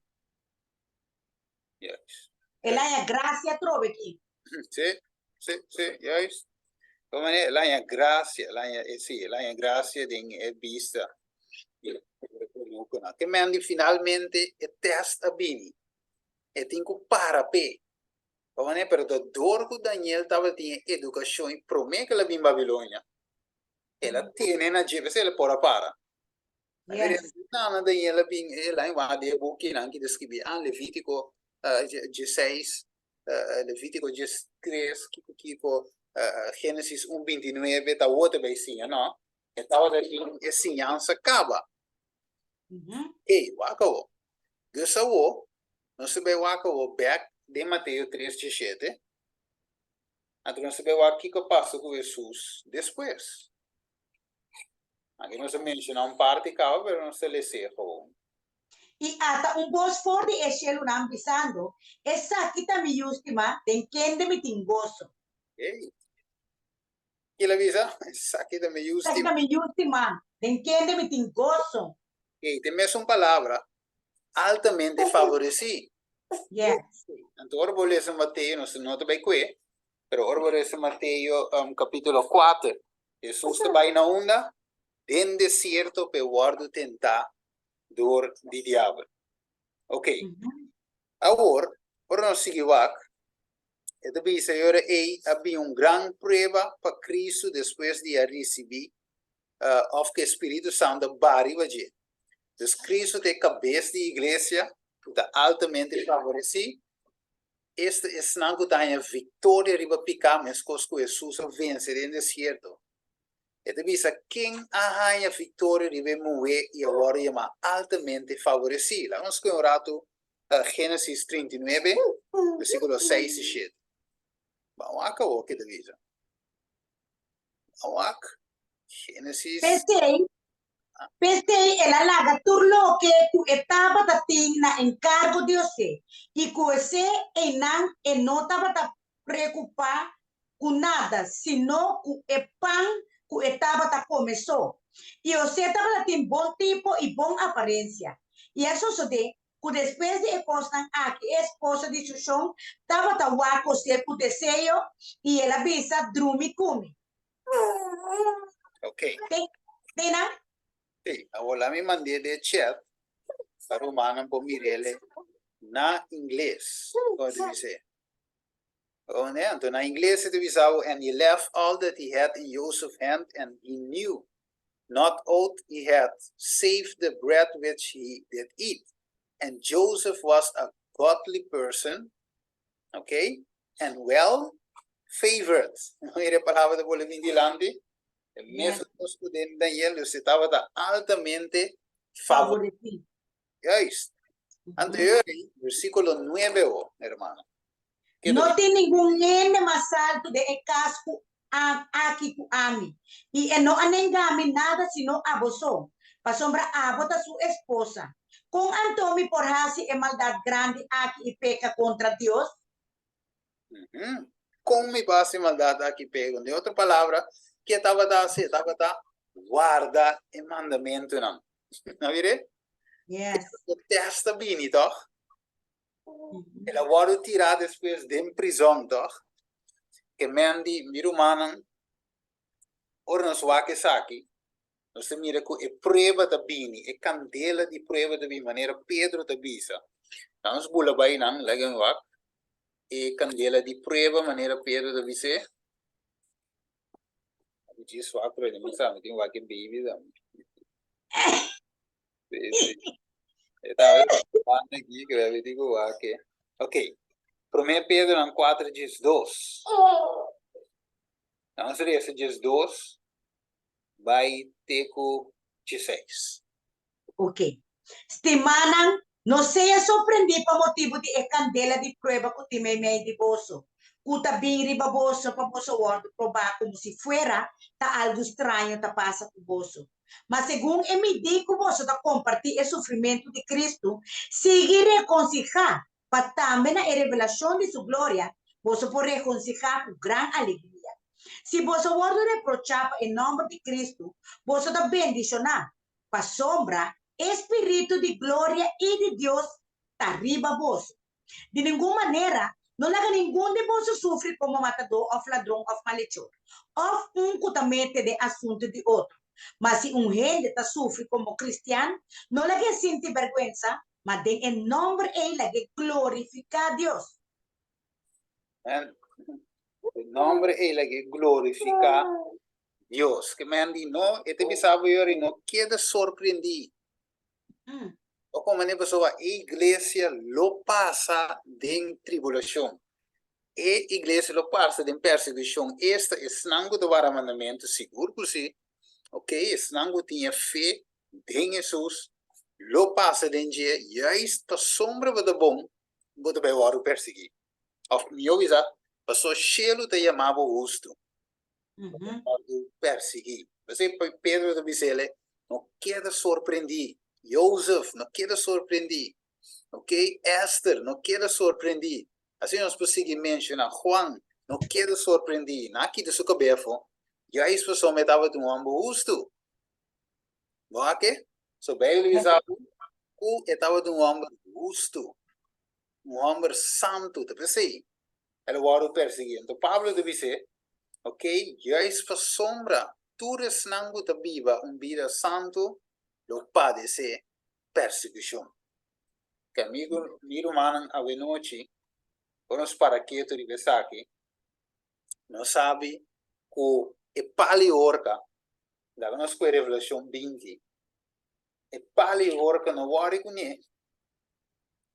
A: Juist.
C: El a haña grasia atrobe aki.
A: Sí, sí, sí, juist. Como manera, el a haña grasia, el a haña, eh, sí, el a haña grasia den e bista di e eunukonan. Ke men di finalmente e test a bini. E tin ku para p'e. Pa manera, pero ta dor ku Daniel tabatin e edukashon i promé ku el a bin Babilonia, el a tene na dje, p'esei el por a para.
C: Yes.
A: Nana Daniel a bin e lain wa de bukinan ki ta skibi ah Levítiko dieseis, Levítiko diestres, kiko kiko, Génesis un bintinuebe ta awor ta bai siña, no. E tabata tin e siñansa kaba. Ey, wak awor. Dus awor, nos ta bai wak awor bek den Mateo tres dieshete, anto nos ta bai wak kiko a pasa ku Hesus despues. Aki nos a menshoná un parti kaba, pero nos ta les'é gewoon.
C: I ata un bos for di e shelunan bisando, Esaki ta mi Yu stimá, den kende mi tin goso.
A: Ey! Ki el a bisa? Esaki ta mi Yu
C: Esaki ta
A: stimá.
C: mi Yu stimá, den kende mi tin goso.
A: Ey, ta e mesun palabra, altamente favoresí.
C: Yes.
A: Anto ora bo lesa Mateo, nos no ta bai kue, pero ora bo lesa Mateo kapítulo kuater, Hesus ta bai na unda? Den desierto p'e wòrdu tentá dor di diabel. Ok. Awor, ora nos sigui wak, e ta bisa e ora ei a bin un gran prueba pa Kristu despues di a risibí òf ku e Spiritu Santu a baha riba dje. Dus Kristu ta e kabes di iglesia ku ta altamente favoresí. Esta esnan ku ta haña viktoria riba piká meskos ku Hesus a vense den desierto. E ta bisa, Ken a haña viktoria riba e muhé i a wòrdu yamá altamente faboresí? Laga nos skohe un ratu Génesis 39, versíkulo 6 i 7. Ban wak awor ke ta bisa. Ban wak. Génesis.
C: P'esei, P'esei el a laga tur loke ku e tabata tin na enkargo di José, i ku José einan e no tabata preokupá ku nada sino ku e pan ku e tabata kome so. I José tabata tin bon tipo i bon aparensia. I a sosodé ku despues di e kosnan aki e esposa di su shon tabata wak José ku deseo, i el a bisa, Drumi ku mi.
A: Ok.
C: Te nan?
A: Sí, awor la mi mand'é den chat pa rumannan por mir'é na ingles. Kon ta bis'é? Oné, anto na ingles e ta bisa bo, And he left all that he had in Joseph's hand, and he knew not aught he had, save the bread which he did eat. And Joseph was a godly person, ok, and well favored. Mira e palabra ta bolbe bin dilanti. E mesun kos ku den Daniel, dus e tabata altamente
C: Favorecido.
A: Juist. Anto yori, versículo nuebe o, hermano. Ke
C: No tin ningun hende mas altu den e kas ku aki ku ami, i e no a nenga mi nada sino abo so, pasobra abo ta su esposa. Kon anto mi por hasi e maldat grandi aki i peka kontra Dios?
A: Kon mi por hasi e maldat aki i peka kontra Dios? Den otro palabra, ke e tabata hasi? E tabata warda e mandamentunan. A mir'é?
C: Yes.
A: E tèst ta bini, tòg? El a wòrdu tirá despues den prizòn, tòg? Ke men di, Mi rumannan, ora nos wak esaki, nos ta mira ku e prueba ta bini, e kandela di prueba ta bini, manera Pedro ta bisa. Laga nos bula bai nan, laga mi wak e kandela di prueba, manera Pedro ta bis'é. Mi djis wak, pero mi sa, mi tin wak e baby tambe. Sí, sí. E ta banda aquí, creo que digo que. Ok. Promé Pedro nan 4 12. Vamos a leer 12 bai te ku 16.
C: Ok. Stimanan, no sea sorprendí pa motibu di e kandela di prueba ku tin meimei di boso, ku ta bin riba boso pa boso wòrdu probá komo si fuera ta algu straño ta pasa ku boso. Ma segun e midí ku boso ta kompartí e sufrimentu di Kristu, sigui rekonsihá, pa tambe na e revelashon di su gloria boso por rekonsihá ku gran alegria. Si boso wòrdu reprochá pa e nòmber di Kristu, boso ta bendishoná, pasobra e spiritu di gloria i di Dios ta riba boso. Di ningun manera, no laga ningun di boso sufri komo matadó òf ladron òf malechor, òf un ku ta mete den asuntu di otro. Ma si un hende ta sufri komo kristian, no lag'é sinti bèrgwensa, ma den e nòmber ei lag'é glorifiká Dios.
A: Amen. E nòmber ei lag'é glorifiká Dios. Ke men di no, e ta bisa bo yori, no keda sorprendí. O komo ne pasobra e iglesia lo pasa den tribulashon. E iglesia lo pasa den persekushon. Esta esnan ku ta wara mandamentu, sigur ku si. Ok, esnan ku tin e fe den Hesus lo pasa den dje, juist pasobra bo ta bon, bo ta bai wòrdu persiguí. Òf mihó bisa, pasobra shelu ta yama bo hustu. Wòrdu persiguí. P'esei Pedro ta bisa el, No keda sorprendí. Jozef, no keda sorprendí. Ok, Ester, no keda sorprendí. Asina nos por sigui menshoná. Juan, no keda sorprendí. Nan a kita su kab'é afó. Juist pasobra e tabata un hòmber hustu. Bo a ke? So Beibel bisa bo ku e tabata un hòmber hustu, un hòmber santu. Ta p'esei el a wòrdu persiguí. Anto Pablo ta bis'é, Ok, juist pasobra tur esnan ku ta biba un bida santu lo padesé persekushon. Ke amigu, mi rumannan, awenochi, ora nos para ketu riba esaki, nos sabi ku e pali horka Laga nos kue Revelashon 20. E pali horka no wòri kuné.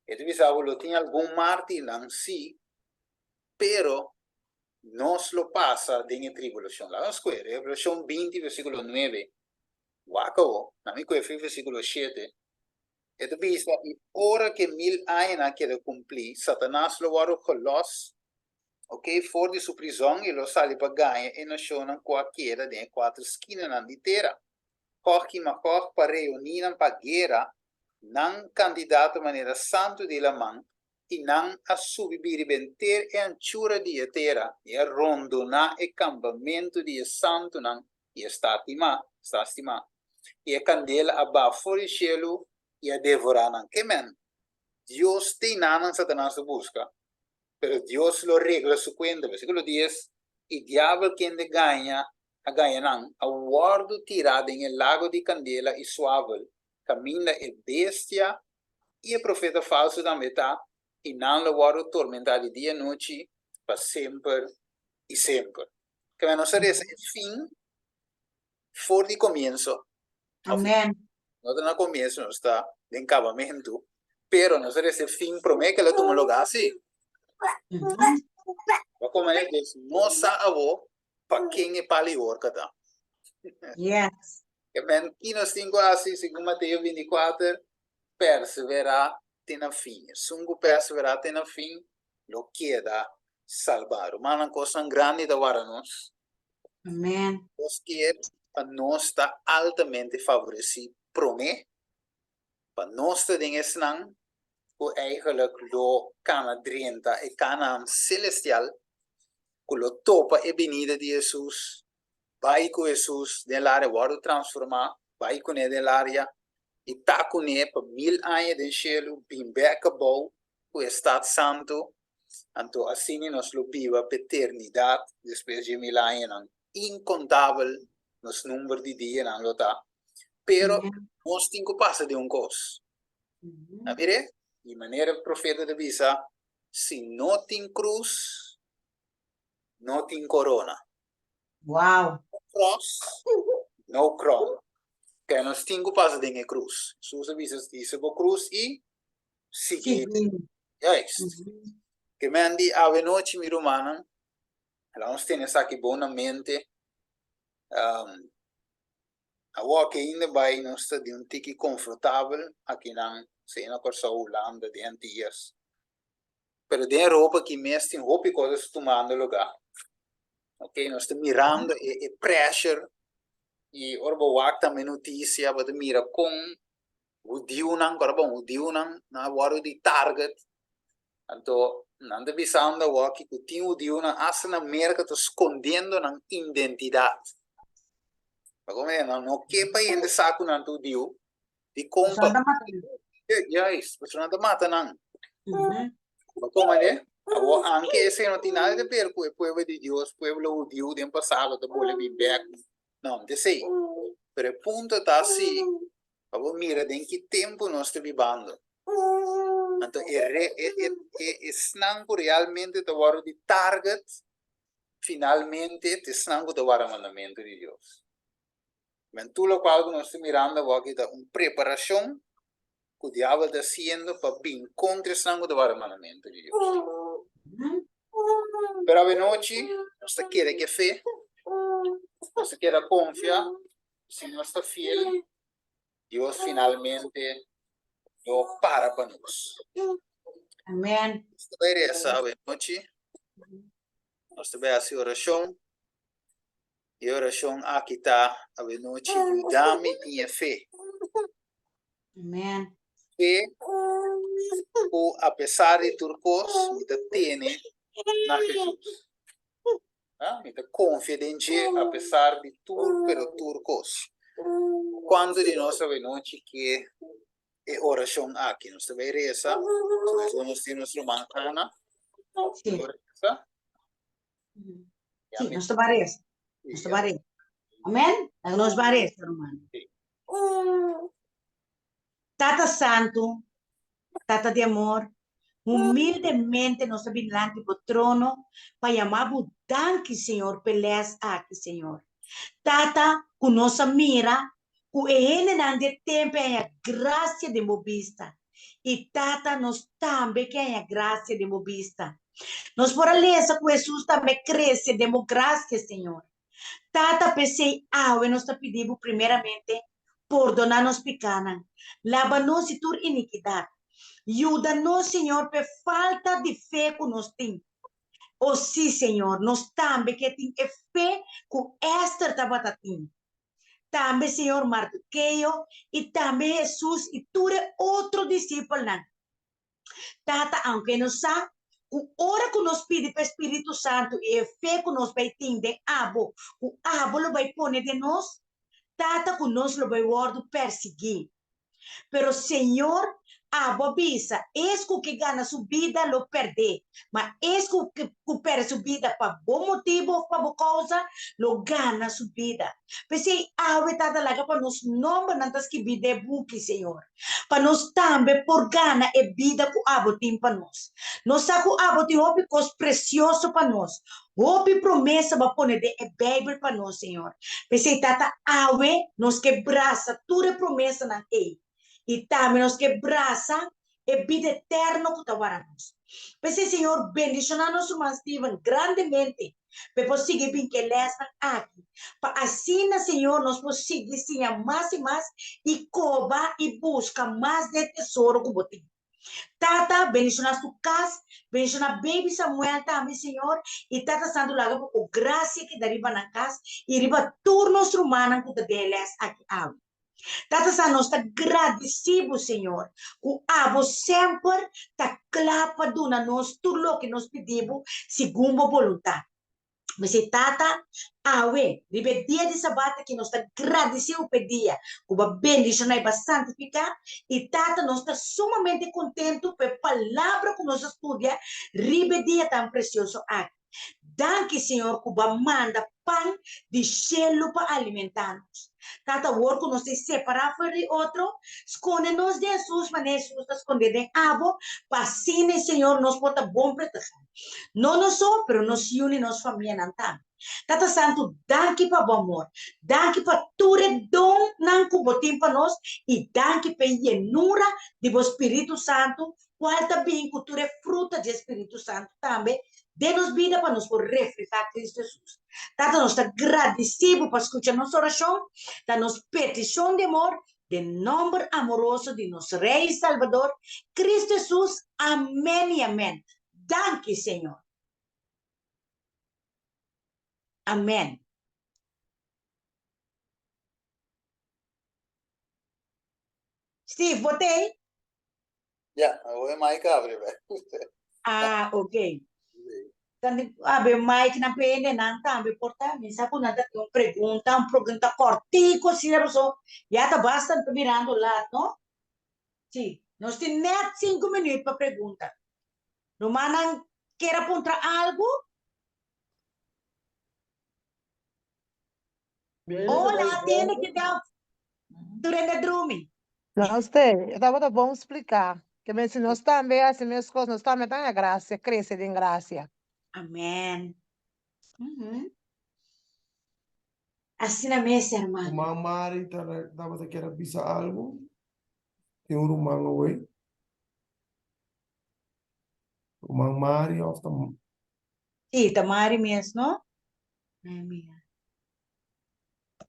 A: E ta bisa bo lo tin algun mártirnan, sí, pero nos lo pasa den e tribulashon. Laga nos kue Revelashon 20 versíkulo 9. Wak awo, na mi kue fi versíkulo 7. E ta bisa, I ora ku e mil añanan keda kumplí, Satanas lo wòrdu gelòs Ok, for di su prizòn i lo sali pa gaña e nashonnan ku a keda den e kuater skinanan di tera, Gog i Magog, pa reuní nan pa guera, nan kandidato manera santu di laman, i nan a subi biri benter e anchura di e tera i a rondoná e kampamentu di e santunan i e stat timá, stat stimá. I e kandela a baha for di shelu i a devorá nan. Ke men? Dios tin nan Satanas ta buska. Pero Dios lo regla su kuenta. Versíkulo dies, I diabel kende gaña a gaña nan, a wòrdu tirá den e lago di kandela i suavel, kaminda e bestia i e profeta falsu tambe ta, i nan lo wòrdu tormentá di dia i nochi pa semper i semper. Kende nos a resa e fin for di komienso.
C: Amen.
A: No ta na komienso, nos ta den kabamentu, pero nos a resa e fin promé ke el a tuma lugá si. Bo komo e Dios no sa awo pa ken e pala i horka ta.
C: Yes.
A: Amen. Ki nos tin ku hasi segun Mateo 24? Perseverá te na fin. Esun ku perseverá te na fin lo keda salbá. Rumannan, kosnan grandi ta warda nos.
C: Amen.
A: Dios kier pa nos ta altamente favoresí promé, pa nos ta den esnan ku eigenlijk lo kana drenta e Kanaán selestial, ku lo topa e binida di Hesus, bai ku Hesus den laria, wòrdu transformá, bai kuné den laria i ta kuné pa mil aña den shelu, bin bèk abou ku e stat santu, anto asina nos lo biba pa eternidat despues dje mil añanan. Inkontabel nos number di dianan lo ta, pero nos tin ku pasa den un kos. A mir'é? Di manera e profeta ta bisa, si no tin krus, no tin korona.
C: Wow!
A: No cross, no crown. Ke nos tin ku pasa den e krus. Hesus a bisa, hisa bo krus i sigui. Juist. Ke men di awe nochi, mi rumannan, laat nos tene esaki bon na mente. Um, awor ke ainda bai nos ta di un tiki konfortabel akinan, sea na Kòrsou, Hulanda, den Antillas. Pero den Europa aki mes tin hopi kos ta tumando lugá. Ok, nos ta mirando e e pressure i ora bo wak tambe notisia bo ta mira kon hudiunan, ku ora bon hudiunan nan a wòrdu di target. Anto nan ta bisando awor ku tin hudiunan asta na Merka ta skondiendo nan identidat. Pasobra nan no ke pa hende sa ku nan ta hudiu. Dikon
C: pa.
A: Juist, pasobra nan ta mata nan. Bo komprende? Awor, anke esei no tin nada di ber ku e pueblo di Dios, pueblo hudiu den pasado ta bolbe bin bek. No, no ta esei. Pero e punto ta si, pa bo mira den ki tempu nos ta bibando. Anto e re, e, e, e esnan ku realmente ta wòrdu di target, finalmente ta esnan ku ta warda mandamentu di Dios. Men tur lokual ku nos ta mirando awor aki ta un preparashon ku diabel ta hasiendo pa bin kontra esnan ku ta warda mandamentu di Dios. Pero awenochi nos ta kere ku e fe, nos ta keda konfia, si nos ta fiel, Dios finalmente lo para pa nos.
C: Amen.
A: Nos ta bai resa awenochi, nos ta bai hasi orashon. E orashon aki ta, Awenochi, yuda mi tin e fe.
C: Amen.
A: Fe ku apesar di tur kos, mi ta tene na Hesus. Ah, mi ta konfia den dje apesar di tur, pero tur kos. Kuantu di nos awenochi ke e orashon aki? Nos ta bai resa, sobre nos tin nos ruman Ana.
C: Sí.
A: Resa.
C: Sí, nos ta bares. Nos ta bares. Amen? Laga nos bares, hermano. Tata Santu, Tata di amor, humildemente nos ta bini dilanti bo trono pa yama bo danki, Señor, p'e les aki, Señor. Tata, ku nos a mira ku e hendenan di e tempu a haña grasia den bo bista. I Tata, nos tambe ke haña grasia den bo bista. Nos por a lesa ku Hesus tambe krese den bo grasia, Señor. Tata, p'esei awe nos ta pidi bo primeramente, pordoná nos pikánan, laba nos di tur inikidat. Yuda nos, Señor, p'e falta di fe ku nos tin. O sí, Señor, nos tambe ke tin e fe ku Ester tabata tin. Tambe Señor Mardoqueo i tambe Hesus i tur e otro disipelnan. Tata, aunke nos sa ku ora ku nos pidi pa e Spiritu Santu i e fe ku nos bai tin den Abo, ku Abo lo bai pone den nos, Tata, ku nos lo bai wòrdu persiguí. Pero Señor, abo a bisa, es ku ke gana su bida lo pèrd'é, ma es ku ku pèrdè su bida pa bo motibu òf pa bo kousa lo gana su bida. P'esei awe Tata laga pa nos nòmbernan ta skibí den e buki, Señor, pa nos tambe por gana e bida ku abo tin pa nos. Nos sa ku abo tin hopi kos presioso pa nos, Hopi promesa bo a pone den e Bijbel pa nos, Señor. P'esei, Tata, awe nos ke brasa tur e promesanan ei, i tambe nos ke brasa e bida eterno ku ta wara nos. P'esei, Señor, bendishoná nos ruman Steven grandemente pa e por sigui bin ku e lèsnan aki, pa asina, Señor, nos por sigui siña mas i mas i koba i buska mas den e tesoro ku bo tin. Tata, bendiciona su cas, bendiciona baby Samuel tambe, Señor, y Tata Santo laga pa bo gracia keda riba nan cas y riba tur nos rumannan cu ta den e les aki awe. Tata Santo, nos ta gradici bo, Señor, cu abo semper ta cla pa duna nos tur loke nos pidi bo segun bo boluntad. Mester Tata, awe, riba e dia di Sabat aki nos ta gradisí bo pa e dia ku bo a bendishoná i bo a santifiká, i Tata, nos ta sumamente kontentu pa e palabra ku nos a studia riba e dia tan presioso aki. Danki, Señor, ku bo a manda pan di shelu pa alimentá nos. Tata, awor ku nos ta separá for di otro, skonde nos den Hesus manera Hesus ta skondé den abo, pa asina, Señor, nos por ta bon protegá. No nos so, pero nos yunan i nos famianan tambe. Tata Santu, danki pa bo amor. Danki pa tur e donnan ku bo tin pa nos i danki pa e yenura di bo Spiritu Santu, kual ta bin ku tur e fruta dje Spiritu Santu tambe den nos bida pa nos por reflehá Kristu Hesus. Tata, nos ta gradisí bo pa skucha nos orashon, ta nos petishon di amor Den nomber amoroso di nos Rey y Salvador, Cristo Jesus. Amen y amen. Danki, Señor. Amen. Steve, bo t'ei?
A: Ja, awor e mic abri be.
C: Ah, ok. Tandi abre mic nan pe hendenan tambe por ta. Mi sa ku nan ta tin un pregunta, un pregunta kòrtiku asina paso ya ta basta ta mirando lat, no? Sí, nos tin nèt sinku minüt pa pregunta. Rumannan kier a puntra algu? Hola, tende ki ta tur hende drumi.
D: Nos te, e tabata bon spliká. Ke men si nos tambe hasi meskos, nos tambe ta haña grasia, krese den grasia.
C: Amen. Asina mes, hermano.
B: Ruman Mari tabata kier a bisa algu. Tin un ruman awey. Ruman Mari of ta.
C: Sí, ta Mari mes, no? Mira.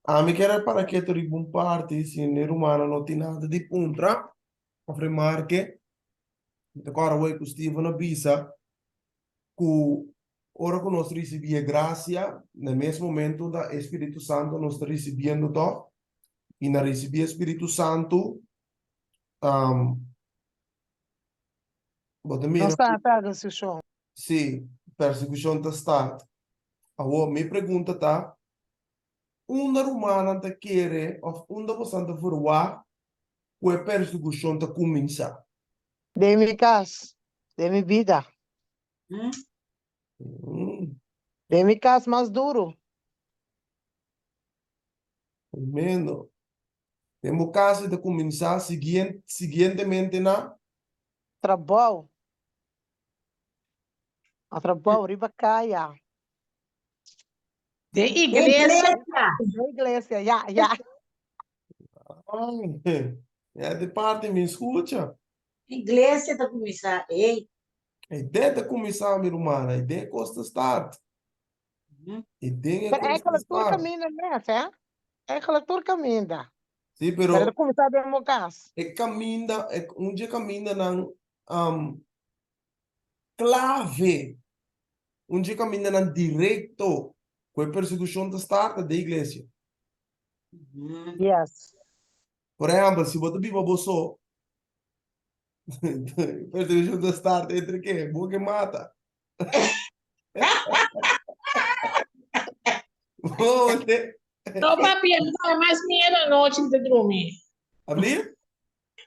B: Ami kier a para ketu riba un parti si mi rumannan no tin nada di puntra of remarke. Mi ta kòrda awor ku Steven a bisa ku ora ku nos risibí e grasia, na e mes momento ta e Spiritu Santu nos ta risibiendo tòg. I na risibí e Spiritu Santu, bo ta mira
D: Nos ta na persekushon.
B: Sí, persekushon ta start. Awor, mi pregunta ta, unda rumannan ta kere òf unda bosan ta verwagt ku e persekushon ta kuminsá?
D: Den mi kas, den mi bida. Den mi kas mas duru.
B: Tremendo. Den bo kas e ta kuminsá, siguientemente na?
D: Trabou. A trabou riba kaya.
E: Den iglesia.
D: Den iglesia, ya, ya.
B: Ya di parti mi skucha.
C: Iglesia ta kuminsá, ey.
B: E den ta kuminsá, mi rumana, e den kos ta start. E den e
D: Pero
B: kos ta
D: eigenlijk tur
B: start.
D: kaminda mes, hè? Eigenlijk tur kaminda.
B: Sí, pero
D: Pero ta kuminsá den bo kas.
B: e kaminda, e un dje kamindanan um, clave, un dje camindanan directo cu e persecucion ta start ta den iglesia.
D: Yes.
B: Por ehempel, si bo ta biba bo so, persecucion ta start entre ke? Bo ke mata. Bo ke.
E: No papia, mi ta mas miedo anochi mi ta drumi.
B: Abli?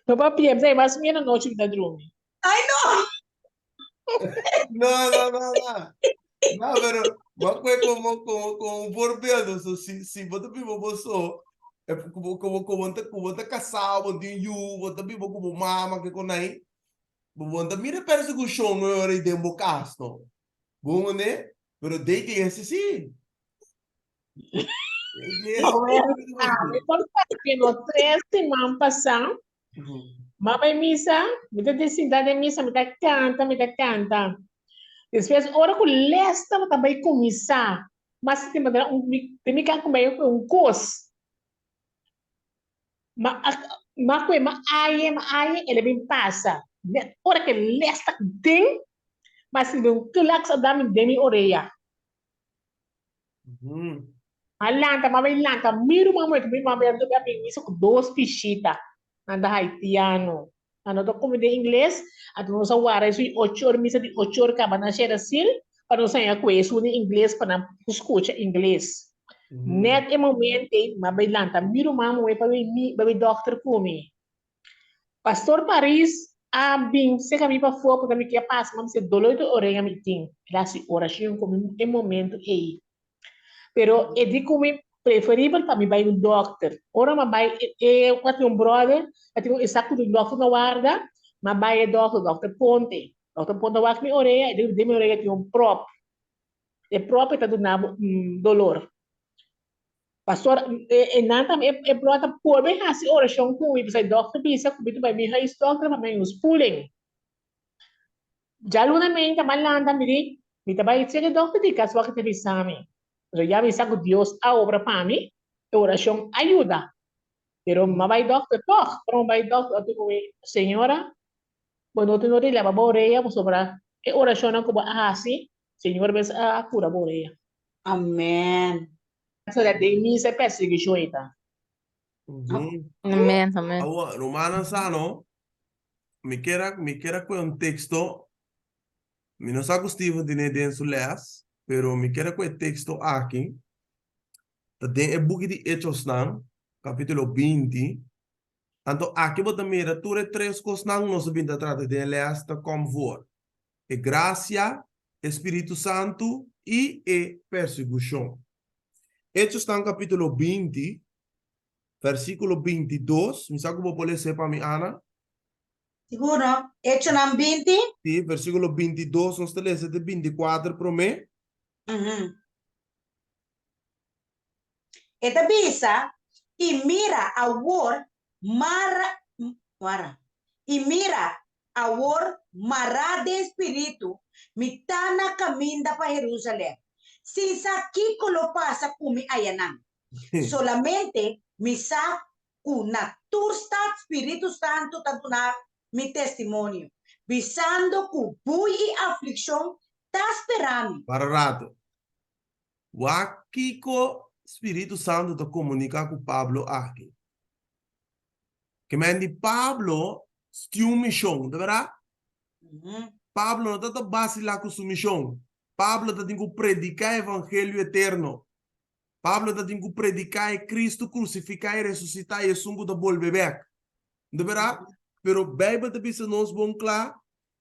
E: No papia, mi ta mas miedo anochi mi ta drumi.
C: Ay no!
B: No, no, no, no. No, pero ma kue como, como, como un voorbeeld. So, si, si bo ta biba bo so, eh, como, como, como ta, como ta casado, bo tin yu, bo ta biba ku bo mama, ke kon ahí, bo bo ta mira persecucion no ora den bo cas, no. Bo ne? Pero de iglesia sí. De iglesia.
E: Ah, mi por papia no tres siman pasá, M'a bai misa, mi ta den sinta den misa, mi ta kanta, mi ta kanta. Despues ora ku les tabata bai kuminsá, m'a sinti manera un mi den mi kan kumei un kos. M'a m'a kue m'a aye m'a aye el a bin pasa. Nèt ora ku e les ta den, m'a sinti un klaks a dami den mi orea. A lanta, m'a bai lanta mi ruman muhé, mi ruman muhé a bin misa ku dos bishita, nan ta haitiano. Nan no ta kome den ingles, anto nos a wara esun ocho or, misa di ocho or kaba nan shera sil, pa nos haña ku esun den ingles pa nan por skucha ingles. Nèt e momento ei, m'a bai lanta mi ruman muhé pa bai mi, pa bai dòkter ku mi. Pastor Paris a bin serka mi pafó puntra mi ke a pasa, mi a bisa dolor di oreha mi tin. El a hasi orashon ku mi e momento ei. Pero e di ku mi preferibel pa mi bai un dòkter. Ora mi a bai e a tin un bròder a tin un e sa ku tin un dòkter na warda, mi a bai e dòkter, dòkter Ponte. Dòkter Ponte a wak mi orea, e di ku den mi orea tin un pròp. E pròp e ta duna bo dolor. Pastor, e nan tambe, e bròder ta por bin hasi orashon ku mi, pasobra e dòkter bisa ku mi ta bai mi huisdòkter pa mi haña un spoeling. Djaluna meinta m'a lanta, mi di, mi ta bai chek e dòkter di kas wak e ta bisa mi. Pasobra ya mi sa ku Dios a obra pa mi, e orashon a yuda. Pero m'a bai dòkter tòg. Ora m'a bai dòkter, dòkter di ku mi, Señora, bo no tin no di laba bo orea pasobra E orashonnan ku bo a hasi, Señor mes a kura bo orea.
C: Amen.
E: Pasobra den misa e persiguishon ei ta.
F: Amen, amen.
B: Awor, rumannan sa no, mi kier a, mi kier a kohe un teksto, mi no sa ku Steven tene den su les, pero mi kier a kohe e teksto aki, ta den e buki di Hechosnan, kapitulo 20, Anto aki bo ta mira tur e tres kosnan nos a bin ta trata den e lès ta kòm voor, e grasia, e Spiritu Santu i e persigushon. Hechosnan kapitulo 20, vèrsikulo 22, mi sa ku bo por les'é pa mi, Ana?
C: Sigur no? Hechonan 20?
B: Sí, vèrsikulo 22, nos ta lesa te 24 promé.
C: E ta bisa, I mira, awor mara, wara, i mira, awor mará den spiritu, mi ta na kaminda pa Herusalèm, sin sa kiko lo pasa ku mi ayanan. Solamente mi sa ku na tur stat Spiritu Santu ta duna mi testimonio, bisando ku bui i aflikshon ta spera mi.
B: Para rato. Wak kiko Spiritu Santu ta komuniká ku Pablo aki. Ke men di Pablo tin un mishon, ta bèrdat? Pablo no ta ta basilá ku su mishon. Pablo ta tin ku prediká e evangelio eterno. Pablo ta tin ku prediká e Kristu krusifiká i resusitá i esun ku ta bolbe bèk. Ta bèrdat? Pero Beibel ta bisa nos bon kla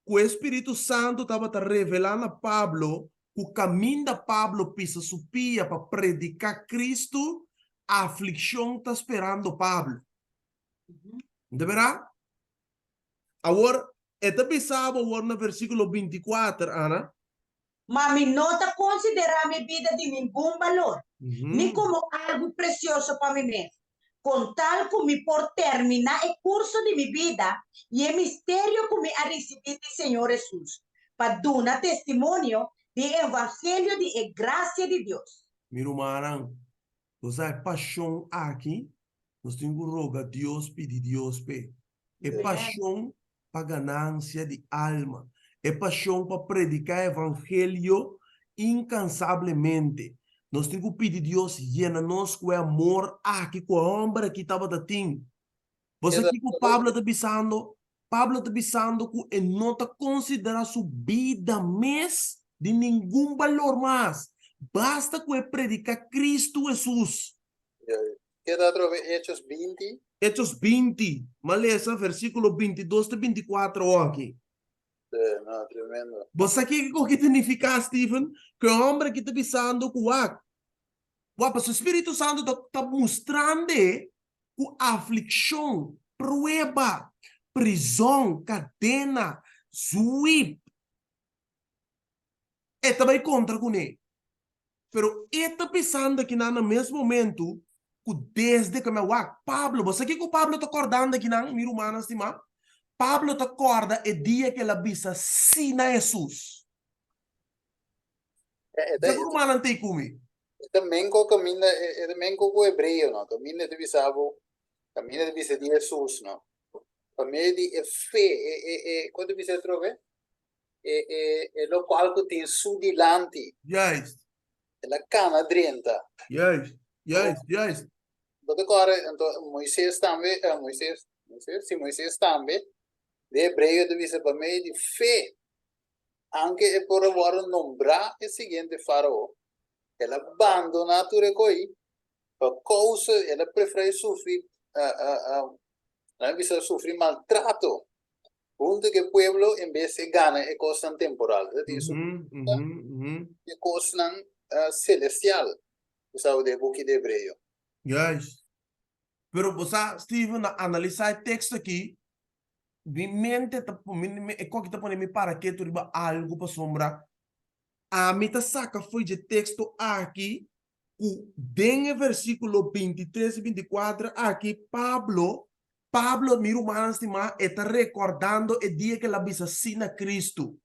B: ku e spiritu santu tabata revelá na Pablo ku kaminda Pablo pisa su pia pa prediká Kristu, aflikshon ta sperando Pablo. Ta bèrdat? Awor, e ta bisa bo awor na versíkulo 24, Ana.
C: Ma mi no ta konsiderá mi bida di ningun balor, ni komo algu presioso pa mi mes, kon tal ku mi por terminá e kurso di mi bida i e misterio ku mi a risibí di Señor Hesus, pa duna testimonio di e evangelio di e grasia di Dios.
B: Mi rumannan, nos sa e pashon aki, nos tin ku roga Dios, pidi Dios p'e. E pashon pa ganansia di alma, e pashon pa prediká e evangelio inkansablemente. Nos tin ku pidi Dios yena nos ku e amor aki ku e hòmber aki tabata tin. Bo sa kiko Pablo ta bisando? Pablo ta bisando ku e no ta konsiderá su bida mes di ningun balor mas, basta ku e prediká Kristu Hesus.
A: Keda atrobe Hechos 20.
B: Hechos 20, m'a lesa versíkulo 22 te 24 awor aki.
A: Sí, no, tremendo.
B: Bo sa kiko ki ta nifiká, Steven? Ku e hòmber aki ta bisando ku wak, wak, pasobra Spiritu Santu ta ta mustrand'e ku aflikshon, prueba, prizòn, kadena, zwip, e ta bai kontra kuné. Pero e ta pisando akinan na mes momento ku desde ku mi a wak Pablo, bo sa kiko Pablo ta kòrdando akinan, mi rumannan stimá? Pablo ta kòrda e dia ku el a bisa sí na Hesus. Sa ku rumannan ta ei ku mi?
A: E ta menko kaminda, e ta menko ku hebreo no, kaminda e ta bisa bo, kaminda e ta bisa di Hesus no, pa medio di e fe, e e e, kon ta bisa atrobe? E e e lokual ku tin su dilanti.
B: Juist.
A: El a kana drenta.
B: Juist, juist, juist.
A: Bo ta kòrda, anto Moises tambe, Moises, Moises? Si, Moises tambe, den Hebreo ta bisa pa medio di fe, anke e por a wòrdu nombrá e siguiente Farao, el a bandoná tur e koi pa kousa, el a preferá sufri, nan a bisa sufri maltrato Huntu ku e pueblo en bes e gana e kosnan temporal. Ta tin su e kosnan selestial, ku sa den e buki di Hebreo.
B: Juist. Pero bo sa, Steven, na analisá e teksto aki, mi mente ta, e koki ta pone mi para ketu riba algu pasobra ami ta saka fo'i dje teksto aki ku den e versíkulo 23 i 24 aki Pablo, Pablo, mi rumannan stimá, e ta rekordando e dia ku el a bisa sí na Kristu.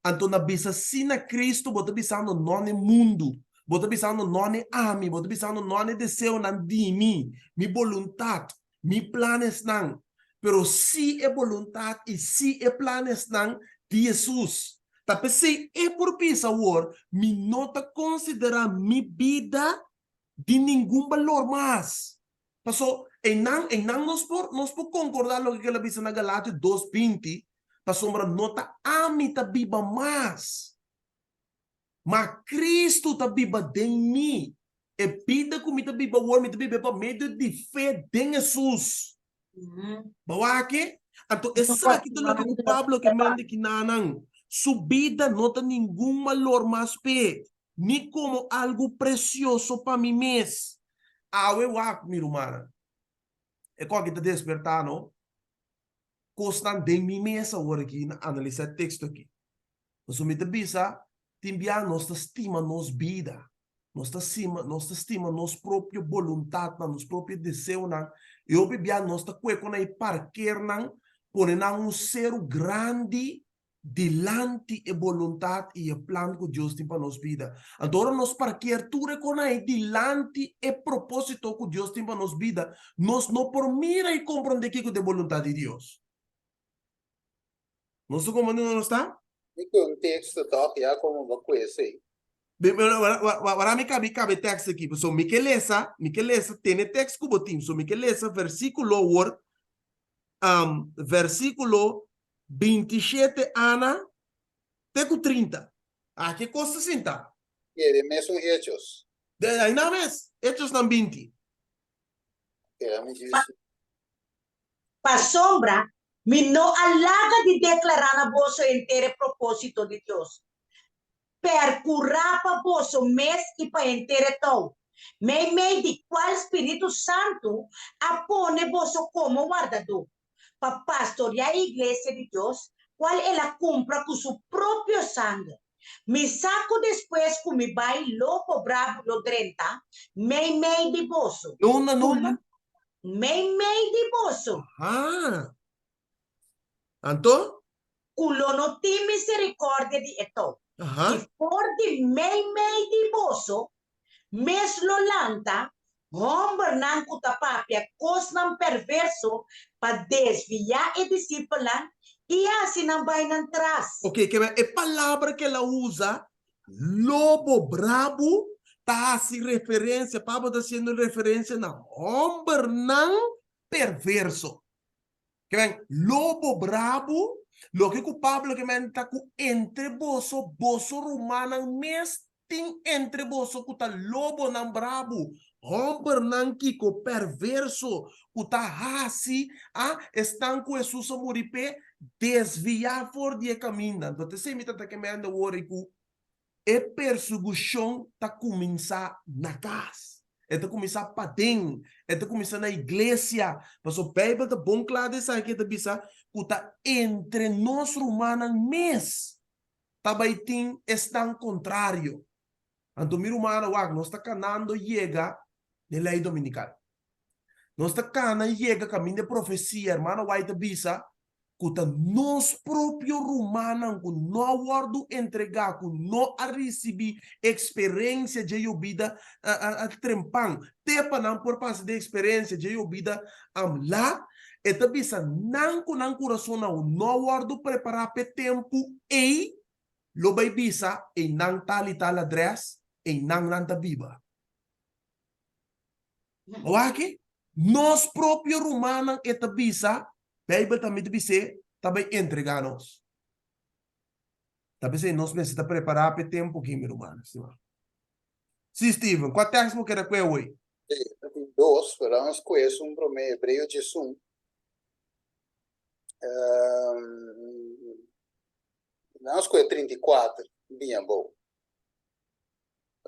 B: Anto na bisa sí na Kristu bo ta bisando no n'e mundu, bo ta bisando no n'e ami, bo ta bisando no n'e deseonan di mi, mi boluntat, mi planesnan, pero sí e boluntat i sí e planesnan di Hesus. Ta p'esei e por bisa awor, Mi no ta konsiderá mi bida di ningun balor mas. Paso, einan, einan nos por, nos por konkordá loke ku el a bisa na Galatio dos 20, pasobra no ta ami ta biba mas, ma Kristu ta biba den mi. E bida ku mi ta biba awor, mi ta biba pa medio di fe den Hesus. Bo wak aki? Anto esaki ta loke ku Pablo ke manda kinanan. Su bida no ta ningun balor mas p'e, ni komo algu presioso pa mi mes. Awe wak, mi rumannan, e koki ta despertá no kosnan den mi mes awor aki na analisá e teksto aki. Pasobra mi ta bisa, tin bia nos ta stima nos bida, nos ta sima, nos ta stima nos propio boluntatnan, nos propio deseonan, i hopi bia nos ta kue kon ei parkernan, pone nan un seru grandi dilanti e boluntat i e plan ku Dios tin pa nos bida. Anto ora nos parker tur e kon ei dilanti e propósito ku Dios tin pa nos bida, nos no por mira i komprondé kiko ta e boluntat di Dios. Nos ta komprondé unda nos ta?
A: Mi ku un teksto tòg ya komo bo ku esei.
B: Wara mi kabi kabe tekst aki, pasobra mi ke lesa, mi ke lesa, tene tekst ku bo tin, so mi ke lesa versíkulo awor, versíkulo 27 ana te ku 30. Aki e kos ta sinta.
A: Ke den mesun Hechos.
B: De aina mes, Hechosnan 20.
C: Pasobra mi no a laga di deklará na boso henter e propósito di Dios. Perkurá pa boso mes i pa henter e tou, meimei di kual Spiritu Santu a pone boso komo wardadó, pa pastoriá e iglesia di Dios, kual el a kumpra ku su propio sanger. Mi sa ku despues ku mi bai lobo brabu lo drenta meimei di boso.
B: Nunda, nunda?
C: Meimei di boso.
B: Aha. Anto?
C: Ku lo no tin miserikòrdia di e tou.
B: Aha.
C: I for di meimei di boso mes lo lanta hòmbernan ku ta papia kosnan perverso pa desviá e disipelnan i hasi nan bai nan tras.
B: Oke, ke men e palabra ku el a usa, lobo brabu, ta hasi referensia, Pablo ta hasiendo referensia na hòmbernan perverso. Ke men, lobo brabu, loke ku Pablo ke men ta ku entre boso, boso rumannan mes tin entre boso ku ta lobonan brabu, hòmbernan kiko pèrverso ku ta hasi a esnan ku Hesus a muri p'e desviá for di e kaminda. Anto ta esei mi ta ta ke men awor ei ku E persigushon ta kuminsá na kas. E ta kuminsá paden. E ta kuminsá na iglesia. Pasobra Beibel ta bon kla den esaki, e ta bisa ku ta entre nos rumannan mes ta bai tin esnan kontrario. Anto mi rumannan, wak, nos ta kanando yega den lei dominikal. Nos ta kana yega kaminda e profesia, hermano White ta bisa, ku ta nos propio rumannan ku no a wòrdu entregá, ku no a risibí eksperensia dje yobida trempan, te pa nan por pasa den eksperensia dje yobida lat, e ta bisa nan ku nan kurasonnan no a wòrdu prepará p'e tempu ei, lo bai bisa einan tal i tal adrès, einan nan ta biba. Wak, nos propio rumannan e ta bisa, Bijbel tambe ta bis'é, ta bai entregá nos. Ta p'esei nos mester ta prepará p'e tempu aki, mi rumannan stimá. Sí, Steven, kua tèks bo keda kue awor?
A: Sí, ta tin dos, pero laga nos kue esun promé, Hebreo 11. Laga nos kue 34, bin abou.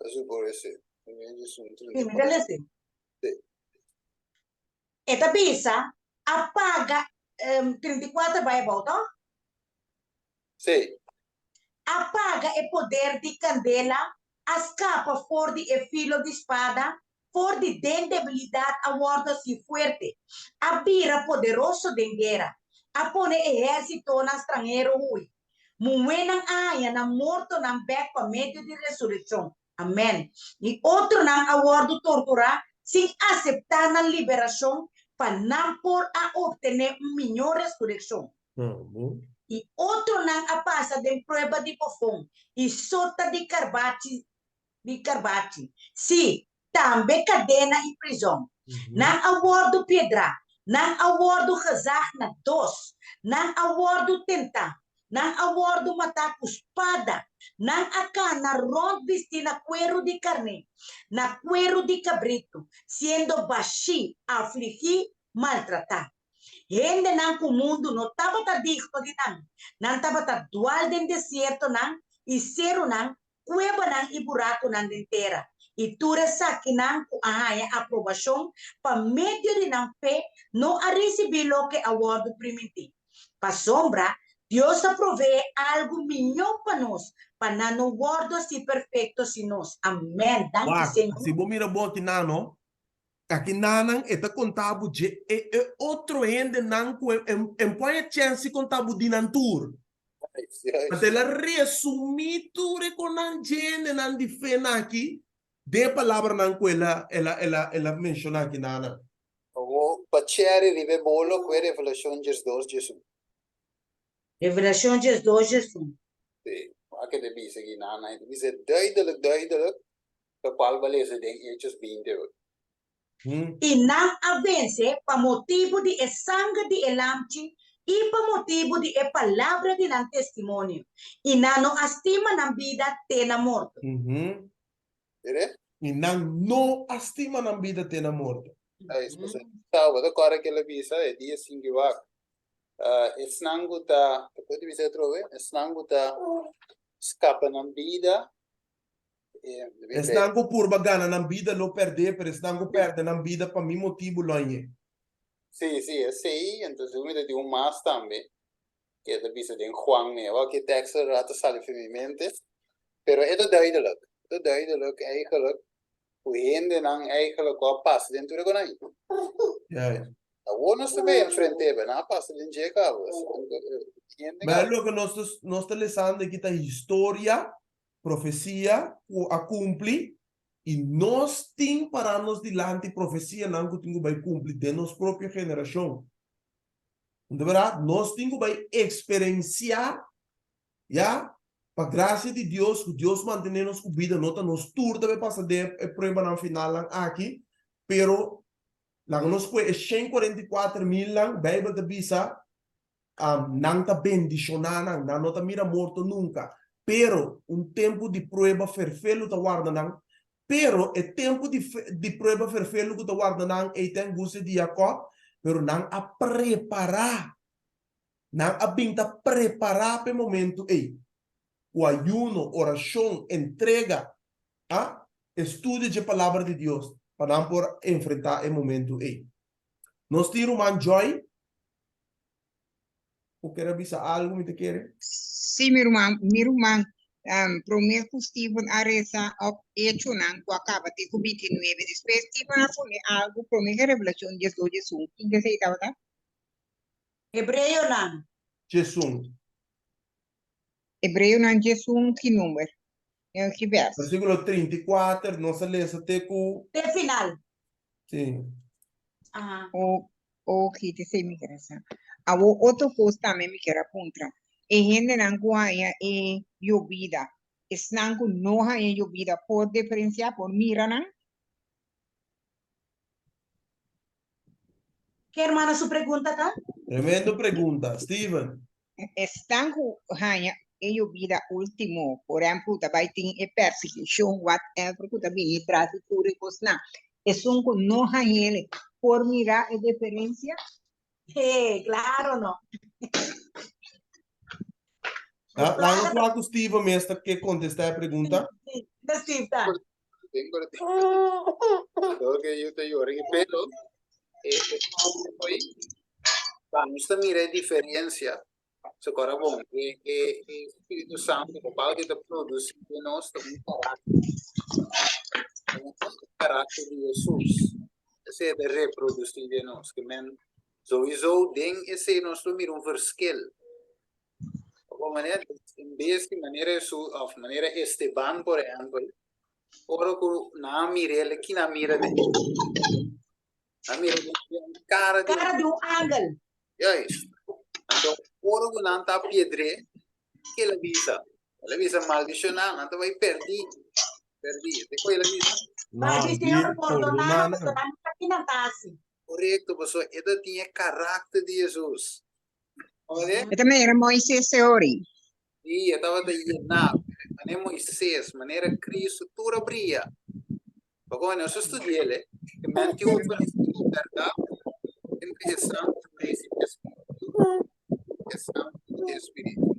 A: Así por ese.
C: Sí, mi ta lese.
A: Sí.
C: E ta bisa, a paga, um, 34 bai abou, to?
A: Sí.
C: A paga e poder di candela, a scapa for di e filo di spada, for di den debilidad a wordo hací fuerte, a bira poderoso den guera, a pone ehercitonan stranhero hui. Muhénan a haña nan mortonan bèk pa medio di resurekshon. Amèn. I otronan a wòrdu torturá sin aseptá nan liberashon pa nan por a optené un mihó resurekshon. I otronan a pasa den prueba di bofon i sota di karbachi di karbachi, sí, tambe kadena i prizon. Nan a wòrdu piedrá, nan a wòrdu gezag na dos, nan a wòrdu tentá, nan a wòrdu matá ku spada, nan a kana rònt bistí na kueru di karné, na kueru di kabritu, siendo bashí, afligí, maltratá. Hendenan ku mundu no tabata digno di nan, nan tabata dual den desiertonan i serunan, kuebanan i burakunan den tera, i tur esakinan ku a haña aprobashon pa medio di nan fe no a risibí loke a wòrdu primintí. Pasobra Dios a proveé algu mihó pa nos, pa nan no wòrdu hasi perfekto sin nos. Amèn. Danki,
B: Wak,
C: Señor.
B: si bo mira bo akinan, no, Akinanan e ta konta bo dje e e otro hendenan ku e e no por haña chèns di konta bo di nan tur. Anto el a resumí tur e konan dje hendenan di fe nan aki den e palabranan ku el a el a el a el a menshoná akinanan.
A: Awor, pa chèri riba e bolo ku e Revelashon diesdos diesun.
C: Revelashon diesdos diesun.
A: Sí, wak e ta bisa akinanan, e ta bisa duidelik duidelik Lokual bo a lesa den Hechos binti ocho.
C: I nan a vense pa motibu di e sanger di e Lamchi i pa motibu di e palabra di nan testimonio, i nan no a stima nan bida te na morto.
A: Mire?
B: I nan no a stima nan bida te na morto.
A: Ai, esposa Esau, bo ta kòrda ke el a bisa e dia sinti wak? Esnan ku ta, bo por bisa atrobe? Esnan ku ta skapa nan bida.
B: Esnan ku purba gana nan bida lo pèrd'é, pero esnan ku pèrdè nan bida pa mi motibu lo hañ'é.
A: Sí, sí, esei. Entonces mi ta tin un mas tambe, ke e ta bisa den Juan mi. Awor ki teksto rato sali for mi mente, pero e ta duidelijk, e ta duidelijk eigenlijk ku hendenan eigenlijk ku a pasa den tur e konai.
B: Ja.
A: Awor nos ta bay enfrent'é, pero nan a pasa den dje kaba.
B: Maar loke nos ta nos ta lesando aki ta historia Profesia ku a kumpli, i nos tin pará nos dilanti profesianan ku tin ku bai kumpli den nos propio generashon. Anto bèrdat, nos tin ku bai eksperensiá, ya, pa grasia di Dios, ku Dios mantené nos ku bida, no ta nos tur ta bai pasa den e pruebanan finalnan aki, pero laga nos kue e 144 milnan, Beibel ta bisa, Nan ta bendishoná nan, nan no ta mira morto nunka. Pero, un tempu di prueba ferfelu ta warda nan. Pero, e tempu di di prueba ferfelu ku ta warda nan ei ta angustia di Jakòb, pero nan a prepará. Nan a bin ta prepará pa e momentu ei. Ku ayuno, orashon, entrega, a estudio dje Palabra di Dios, pa nan por enfrentá e momentu ei. Nos tin ruman Joy. Bo kere a bisa algu, mi ta kere?
F: Sí, mi ruman, mi ruman, promé ku Steven a resa òf Echonan ku a kaba te ku bintinuebe. Despues Steven a pone algu promé ku Revelashon diesdos diesun. Kin ku esei tabata?
C: Hebreonan.
B: Diesun.
F: Hebreonan diesun, ki number? Ki bèrs?
B: Versíkulo 34, nos a lesa te ku.
C: Te final.
B: Sí.
C: Aha.
F: O, oki, te esei mi kier a sa. Awor otro kos tambe mi kier a puntra. E hendenan ku haña e yobida, esnan ku no haña yobida por diferensiá, por mira nan?
C: Ke hermana su pregunta ta?
B: Tremendo pregunta, Steven.
F: Esnan ku haña e yobida último, por ehèmpel, ku ta bai tin e persekushon, whatever, ku ta bini tras di tur e kosnan, esun ku no hañ'el por mira e diferensia?
C: He, klaro no.
B: Ah, laat nos wak ku Steven mes ta ke kontestá e pregunta.
C: Sí, Steve ta.
A: Todo que yo te llore, pero eh, hoy vamos a mirar diferencia. So, ahora bom, e, e, e Espíritu Santo, o qual que te produce en nos un carácter, un carácter de Jesús. Ese de reproducir en nos, que men, sowieso den ese nos lo mira un verschil. Op manera, en vez di manera Jesús, of manera Esteban, por ejemplo, ora ku nan a mira el, ki nan a mira den? Nan a mira den un cara di
C: Cara di un angel.
A: Juist. Anto, Ora ku nan ta piedr'é, ke el a bisa? El a bisa, Maldishoná, nan ta bai pèrdí, pèrdí. Te ku el a bisa?
B: No,
C: Bai di
B: di
C: Señor, pordoná
B: pordoná
C: nan,
B: nan.
C: pasobra nan no sa ki nan ta hasi.
A: Korekto, pasobra e ta tin e karakter di Hesus. Oye?
F: E ta manera Moises e ori.
A: Sí, e tabata yená, manera Moises, manera Cristo, tur a bria. Pasobra nos a studia el, e men tin un bèrdat entre e Santu i e Spiritu, e Santu i e Spiritu.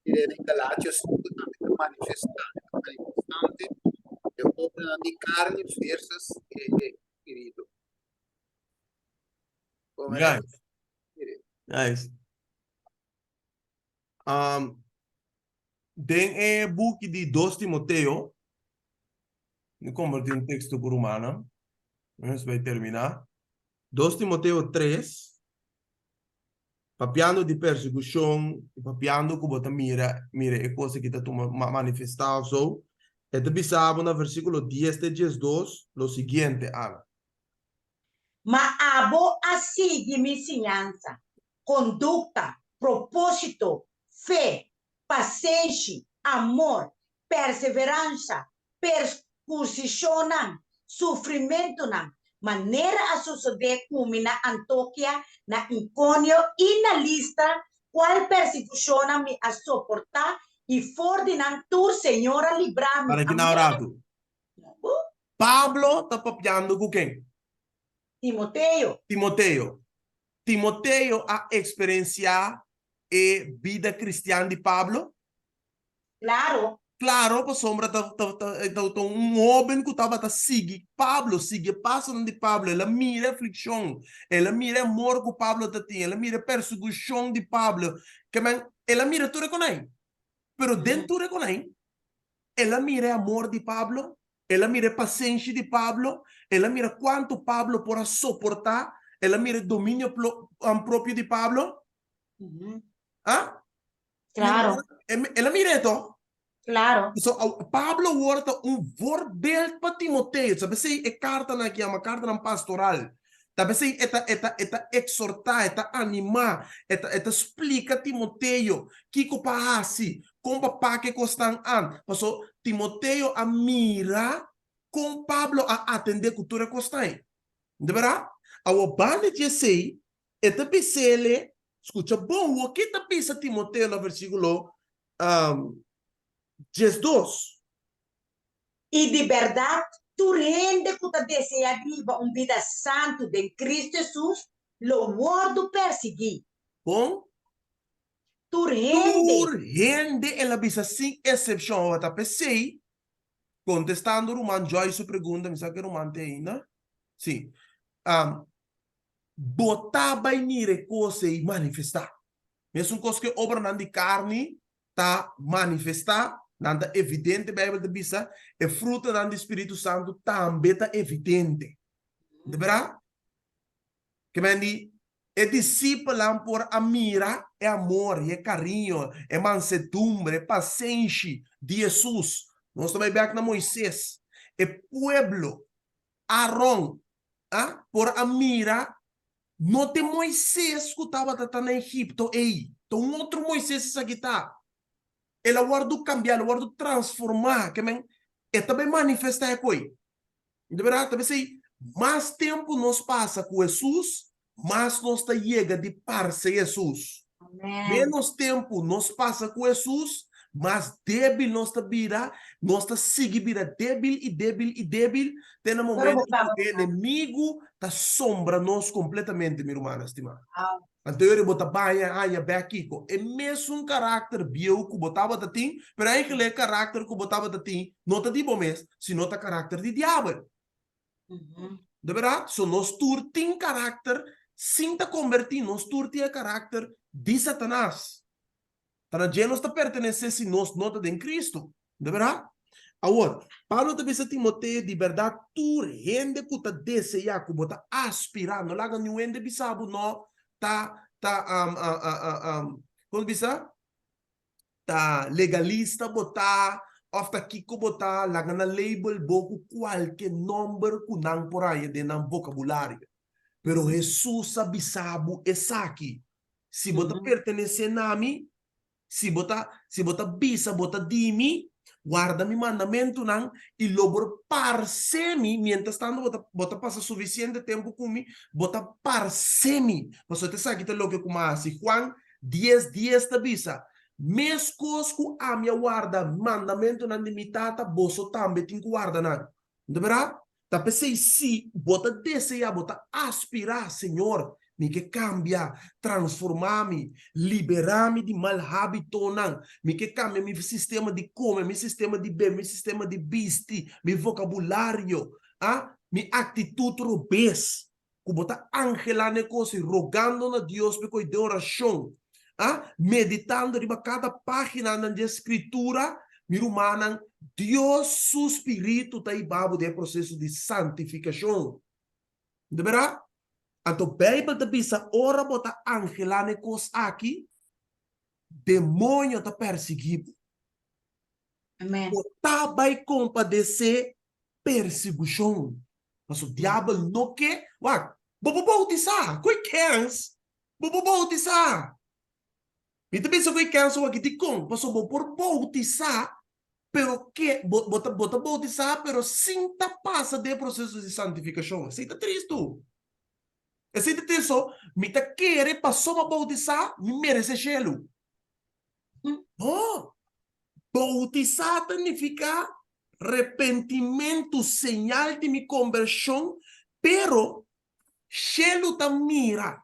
A: I den Galatio 5 tambe ta manifestá, ta manifestante e obranan di karni versus e Spiritu.
B: Guys, guys. Um, den e buki di 2 Timoteo, mi kompartí un teksto ku rumannan, nos bai terminá. 2 Timoteo 3, papiando di persekushon, papiando ku bo ta mira, mira e kos aki ta tuma manifestá òf so, e ta bisa bo na versíkulo 10 te 12 lo siguiente, Ana.
C: Ma abo a sigui mi siñansa, kondukta, propósito, fe, pasenshi, amor, perseveransha, perskusishonnan, sufrimentunan, manera a sosodé ku mi na Antokia, na Ikonio i na Listra, kual persekushonnan mi a soportá, i for di nan tur Señor a libra mi.
B: Para ki nan ratu. Pablo ta papiando ku ken?
C: Timoteo.
B: Timoteo. Timoteo a eksperensiá e bida kristian di Pablo?
C: Klaro.
B: Klaro, pasobra ta ta ta ta un hóben ku tabata sigui Pablo, sigui e pasonan di Pablo. El a mira e aflikshon, el a mira e amor ku Pablo ta tin, el a mira e persekushon di Pablo. Ke men, el a mira tur e konai. Pero den tur e konai, el a mira e amor di Pablo, El a mira e pasenshi di Pablo, el a mira kuantu Pablo por a soportá, el a mira e dominio propio di Pablo. Ah?
C: Claro.
B: El a mira e to.
C: Claro.
B: So, Pablo wor ta un voorbeeld pa Timoteo. Sa p'esei e kartanan aki yama kartanan pastoral. Ta p'esei e ta, e ta, e ta eksortá, e ta animá, e ta, e ta splika Timoteo kiko pa hasi, kon pa pak e kosnan an. Paso Timoteo a mira kon Pablo a atendé ku tur e kosnan ei. De bèrdat? Awor banda di esei, e ta bis'é, skucha bon woke ta bisa Timoteo na versíkulo 12.
C: I di bèrdat, tur hende ku ta deseá di hiba un bida santu den Kristu Hesus lo wòrdu persiguí.
B: Kon?
C: Tur hende.
B: Tur hende, el a bisa sin eksepshon. Awor ta p'esei, kontestando ruman Joy su pregunta, mi sa ku e ruman ta ainda, sí, bo ta bai mira e kos ei manifestá. Mesun kos ku e obranan di karni ta manifestá, nan ta evidente, Beibel ta bisa, e frutanan di spiritu santu tambe ta evidente. Di bèrdat? Ke men di, e disipelnan por a mira e amor i e kariño, e mansedumbre, e pasenshi di Hesus. Nos ta bai bèk na Moises. E pueblo, Aron, a por a mira no ta e Moises ku tabata ta na Egipto ei, ta un otro Moises esaki ta. El a wòrdu kambiá, el a wòrdu transformá, ke men e ta bai manifestá e koi. Di bèrdat, ta p'esei mas tempu nos pasa ku Hesus, mas nos ta yega di parse Hesus. Ménos tempu nos pasa ku Hesus, mas débil nos ta bira, nos ta sigui bira débil i débil i débil, te na momentu ku e enemigu ta sombra nos kompletamente, mi rumannan stimá. Anto yori bo ta baña haña bèk kiko? E mesun karakter bieu ku bo tabata tin, pero eigentlik e karakter ku bo tabata tin no ta di bo mes, sino ta karakter di diabel. De bèrdat? So nos tur tin karakter sin ta kombertí, nos tur tin e karakter di Satanas. Ta na dje nos ta pertenesé si nos no ta den Kristu. De bèrdat? Awor, Pablo ta bisa Timoteo, di bèrdat tur hende ku ta deseá, ku bo ta aspirá, no laga niun hende bisa bo no ta, ta, kon ta bisa? Ta legalista bo ta, òf ta kiko bo ta, laga nan label bo ku kualke nòmber ku nan por haña den nan vokabulario. Pero Hesus a bisa bo esaki. Si bo ta pertenesé na mi, si bo ta, si bo ta bisa bo ta di mi, warda mi mandamentunan i lo bo parse mi, miéntras tantu bo ta, bo ta pasa sufisiente tempu ku mi, bo ta parse mi. Pasobra esaki ta loke ku mi a hasi. Juan dies dies ta bisa, Meskos ku ami a warda mandamentunan di mi Tata, boso tambe tin ku warda nan. Nta bera? Ta p'esei si bo ta deseá, bo ta aspirá, Señor, mi ke kambia, transformá mi, liberá mi di mal hábitonan, mi ke kambia mi sistema di kome, mi sistema di bebe, mi sistema di bisti, mi vokabulario, ah, mi aktitut robes. ku bo ta anhelá na e kos ei, rogando na Dios p'e koe den orashon, a, meditando riba kada páginanan di e Skritura, mi rumannan, Dios su spiritu ta hiba bo den e proseso di santifikashon. Bo ta mira? Anto Beibel ta bisa ora bo ta anhelá na e kos aki, demoño ta persiguí bo.
C: Amen.
B: Bo ta bai kompadesé persigushon. Pasobra diabel no ke, wak, bo por boutisá, ku e kèns, bo por boutisá. Mi ta bisa ku e kèns awor-aki, dikon? Pasobra bo por boutisá, pero ke, bo, bo ta, bo ta boutisá, pero sin ta pasa den e proseso di santifikashon. Esei ta tristu. Esei ta tristu. Mi ta kere pasobra mi a boutisá, mi meresé shelu. No! Boutisá ta nifiká repentimentu, señal di mi kombershon, pero shelu ta mira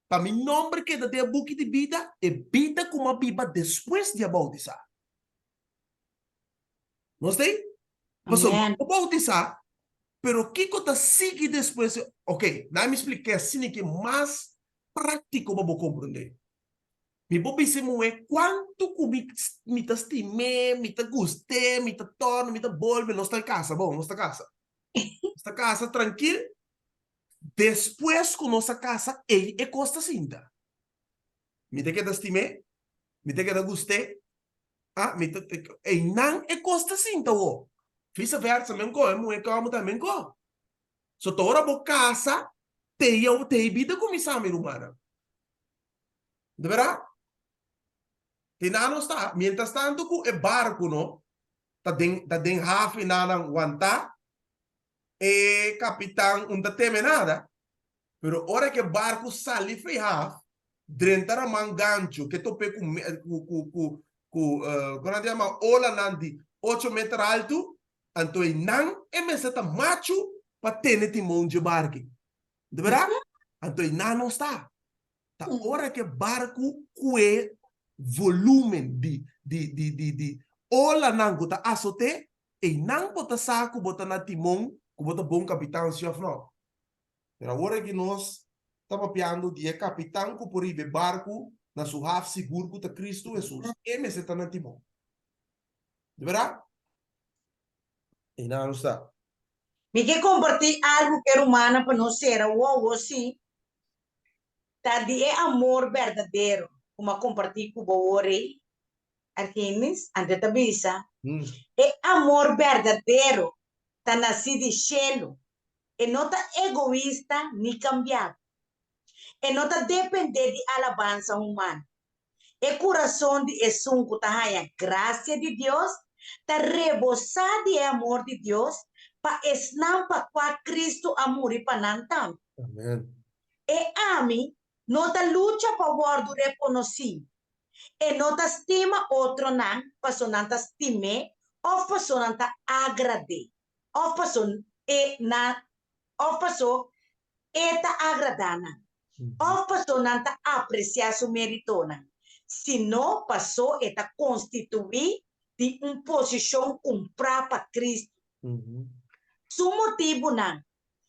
B: pa mi nòmber keda den e buki di bida, e bida ku mi a biba despues di a boutisá. Nos ta ei? Pasobra
C: Amen.
B: bo boutisá, pero kiko ta sigui despues? Oke, laga mi splik'é asina ke mas práktiko pa bo komprendé. Mi por bisa e muhé kuantu ku mi mi ta stim'é, mi ta gust'é, mi ta tòrnu, mi ta bolbe, nos ta kasa bon, nos ta kasa. Nos ta kasa trankil, despues ku nos a kasa ei e kos ta sinta. Mi ta keda stim'é, mi ta keda gust'é, ah, mi ta, einan e kos ta sinta awor. Vise versa men ko, e muhé kòmu tambe men ko. So ta ora bo kasa, te e bida kuminsá mi rumannan. De berdad? Te nan nos ta, mientras tanto ku e barku no ta den ta den haf i nan wantá, e kapitan un ta teme nada, pero ora ku e barku sali fei haf, drenta raman gancho ke top'é ku ku ku ku ku kon nan ta yama olanan di ocho meter altu, anto einan e mester ta machu pa tene timon dje barki. De berdad? Anto einan nos ta. Ta ora ku e barku kue volumen di di di di di olanan ku ta asot'é, einan bo ta sa ku bo ta na timon, ku bo ta bon kapitan si òf nò. Pero awor aki nos ta papiando di e kapitan ku por hiba e barku na su haf sigur ku ta Kristu Hesus, e mester ta na timon. Di bèrdat? Einan nos ta.
C: Mi ke kompartí algu ku e rumannan pa nos sera wowo si. Ta di e amor berdadero ku mi a kompartí ku bo awor ei, Argenis, Andre ta bisa, E amor berdadero ta nasí di shelu, e no ta egoista ni kambiabel. E no ta dependé di alabansa humano. E kurason di esun ku ta haña grasia di Dios ta rebosá di e amor di Dios pa esnan pa kua Kristu a muri pa nan tambe.
B: Amen.
C: E ami no ta lucha pa wòrdu rekonosí. E no ta stima otronan paso nan ta stim'é òf paso nan ta agrad'é òf paso e nan òf paso e ta agradá nan òf paso nan ta apresiá su méritonan, sino paso e ta konstituí di un posishon kumprá pa Kristu. Su motibunan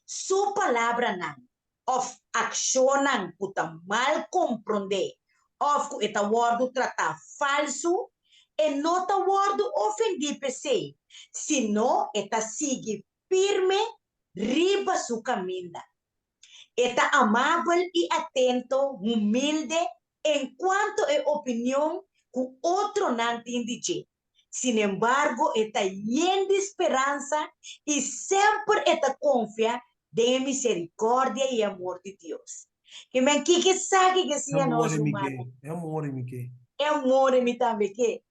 C: su palabranan òf akshonnan ku ta mal komprondé òf ku e ta wòrdu tratá falsu, e no ta wòrdu ofendí p'esei, sino e ta sigui firme riba su kaminda. E ta amabel i atento, humilde enkuanto e opinion ku otronan tin di dje. Sinembargo, e ta yen di speransa i semper e ta konfia den e miserikòrdia i amor di Dios. Ke men kiko esaki ke siña nos,
B: E amor mi
C: ruman?
B: ke. E amor mi ke.
C: E amor mi tambe ke.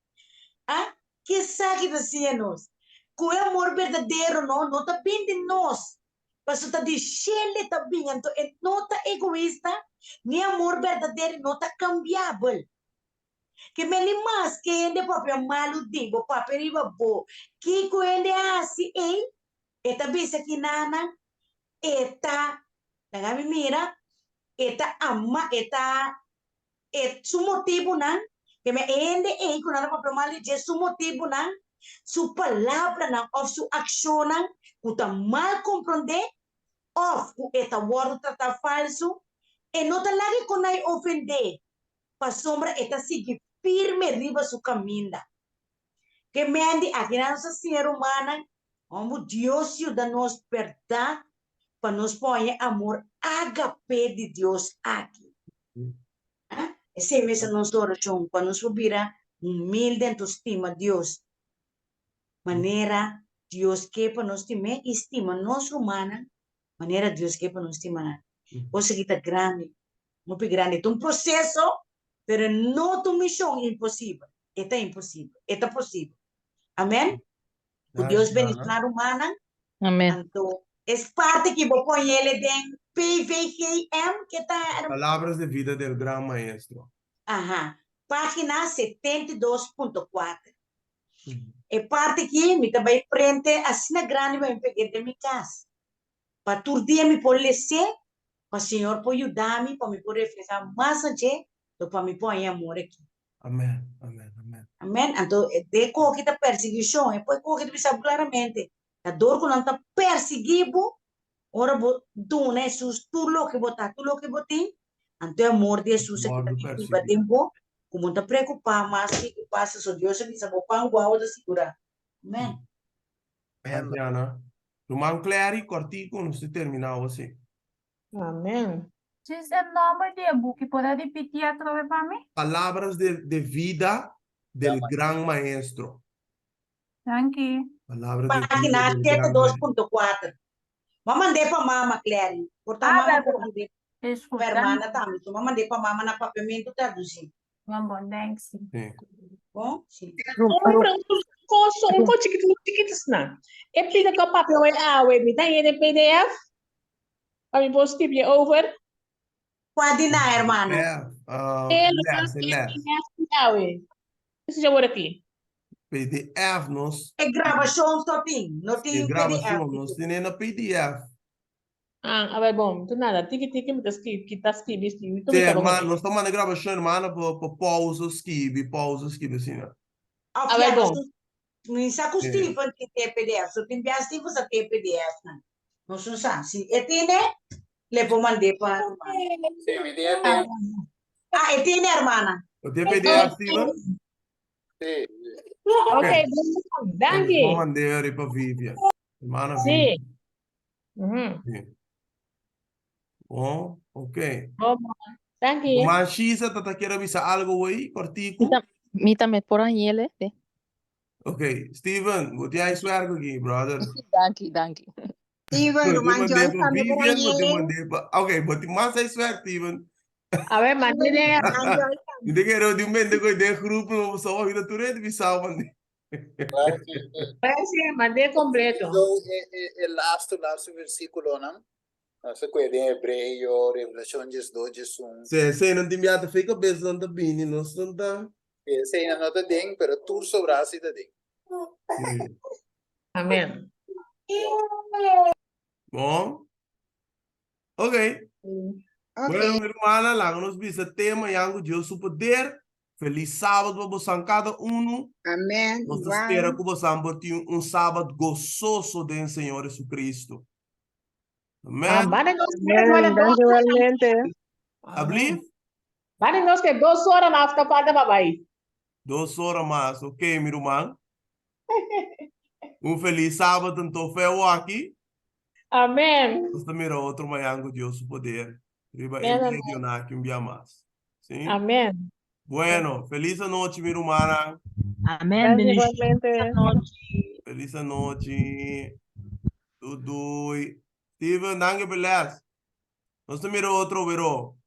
C: Ah, ke esaki ta siña nos? Ku e amor berdadero no, no ta bin di nos, pasobra ta di shele ta bin, anto e no ta egoista, ni amor berdadero no ta kambiabel. Ke men ni maske hende papia malu di bo, papia riba bo, kiko hende hasi ei? E ta bisa kinanan, e ta, laga mi mira, e ta ama, e ta, e su motibunan, ke men e hende ei ku nan ta papia malu di dje, su motibunan, su palabranan òf su akshonnan ku ta mal komprondé òf ku e ta wòrdu tratá falsu, e no ta laga e konai ofendé, pasobra e ta sigui firme riba su kaminda. Ke mendi aki nan nos ta siña rumannan, Homber Dios yuda nos bèrdat pa nos por haña amor ágape di Dios aki. Esei mester nos orashon, pa nos por bira humilde anto stima Dios manera Dios ke pa nos stim'é i stima nos rumannan manera Dios ke pa nos stima nan. Kos aki ta grandi, hopi grandi. E ta un proseso, pero no ta un mishon imposibel. E ta imposibel, e ta posibel. Amen. Ku Dios bendiciona rumannan.
G: Amen.
C: Anto es parte ki bo pon ele den PVGM ke ta.
B: Palabras de vida del Gran Maestro.
C: Aha. Pagina 72.4. E parti ki mi ta bai prente asina grandi pa mi peg'é den mi kas. Pa tur dia mi por les'é, pa Señor por yuda mi pa mi por reflehá mas na dje, lo pa mi por haña amor aki.
B: Amen, amen, amen.
C: Amen. Anto de koki ta persiguishon, e por koki ta bisa bo klaramente, ta dor ku nan ta persiguí bo, ora bo duna Hesus tur loke bo ta, tur loke bo tin, anto e amor di Hesus aki ta
B: Wòrdu
C: bin biba
B: persiguí.
C: den bo, ku bo no ta preokupá mas kiko pasa, so Dios a bisa bo pan ku awa ta sigurá. Amen.
B: Amen. Tatiana. Ruman Clary, kòrtiku, nos ta terminá awo si.
E: Amen.
H: Djis e nomber di e buki por a ripití atrobe pa mi?
B: Palabras de de vida del Gran Maestro.
H: Danki.
B: Palabras de vida
C: Página
B: del
C: shete
B: Gran
C: dos
B: Maestro.
C: punto kuater. M'a mand'é pa mama, Clary. Por ta
H: Ah,
C: mama
H: bèrbèr.
C: por mand'é
H: Is goed,
C: pa hermana
H: danki.
C: tambe. So m'a mand'é pa mama na papiamentu tradusí.
H: Bon bon, thanks.
B: Sí.
C: Bon? Sí.
G: Rum,
E: Un
G: rum,
E: pregunta, un kos, un kos chikitu, chikitu sna. E pida ku a papia hoy awe, mi ta haña den PDF? Pa mi por stipia over?
C: Kua di nan, hermano?
B: PDF, ah,
E: E lo
B: les, e les.
E: PDF di awe. Eso ya word aki.
B: PDF nos.
C: E grabashon so tin, no
B: E
C: tin PDF.
B: grabashon nos tene na PDF.
E: Ah, a ber bon, tu nada, tiki tiki mi ta skibi, kita skibi, skibi, tu
B: Sí,
E: mi ta
B: hermano, nos ta manda grabashon, hermano, pa pa pausa skibi, pausa skibi asina.
C: Of
E: A ber
C: ya,
E: bon.
C: Mi sa ku
B: Sí.
C: Stephen tin e PDF, so tin bia Stephen sa tin e PDF nan. Nos no sa. Si e tine, le por mand'é pa hermana.
A: Sí, mi tin e tin.
C: Ah, e tine, hermana.
B: Bo tin e PDF, Steven?
A: Sí.
E: Ok, danki.
B: Nos mand'é riba Vivian. Hermana
E: Sí.
B: Vivian.
E: Mhm.
B: Sí. Bon, ok.
E: Bon, danki.
B: Ruman Shisa tata kier a bisa algo hoy, kortiku?
G: Mi tambe por añele. Sí.
B: Ok, Steven, bo tin huiswerk aki, brother.
G: Danki, danki.
F: Steven, ruman
B: Bo tin
F: Joyce
B: mand'é pa
F: tambe por
B: Vivian, bo tin
F: añele.
B: mand'é pa... Ok, bo tin mas huiswerk, Steven.
E: A ver, mand'é den.
F: Ruman Joyce tambe.
B: Mi ta kere di un mente ku den grupo, bo sa wak ta tur hende bisa mand'é.
A: Claro que
E: Sí, mand'é completo.
A: So, e, e, e laatste, laatste versículonan. No se kue den Hebreo, Revelacion 12, 11.
B: Sí, sí, nan tin biaha ta fe kabes nan ta bini, nos nan ta...
A: Esei nan no ta den, pero tur sobrá si ta den.
B: Sí.
E: Amen.
B: Bon. Ok.
F: Ok.
B: Bueno, mi hermana, laga nos bisa te mañana ku Dios su poder. Feliz sábado pa bosan kada uno.
F: Amen.
B: Nos ta
F: Igual.
B: spera ku bosan por tin un sábado gozoso den Señor Jesucristo. Amen.
E: Ah, banda nos
D: Amen. Dank igualmente.
B: Ablief?
E: Banda nos ke dos ora mas ta falta pa bai.
B: Dos ora mas. Ok, mi ruman. Un feliz sábado anto fe aki.
E: Amen.
B: Nos ta mira otro mañana ku Dios su poder. Riba e
E: Amen,
B: medio na aki un bia mas. Sí?
E: Amen.
B: Bueno, feliz anochi, mi rumannan.
I: Amen.
D: Dank
I: Bendición.
D: igualmente.
B: Feliz anochi. Doei doei. Steven, dank je pa les. Nos ta mira otro, pero.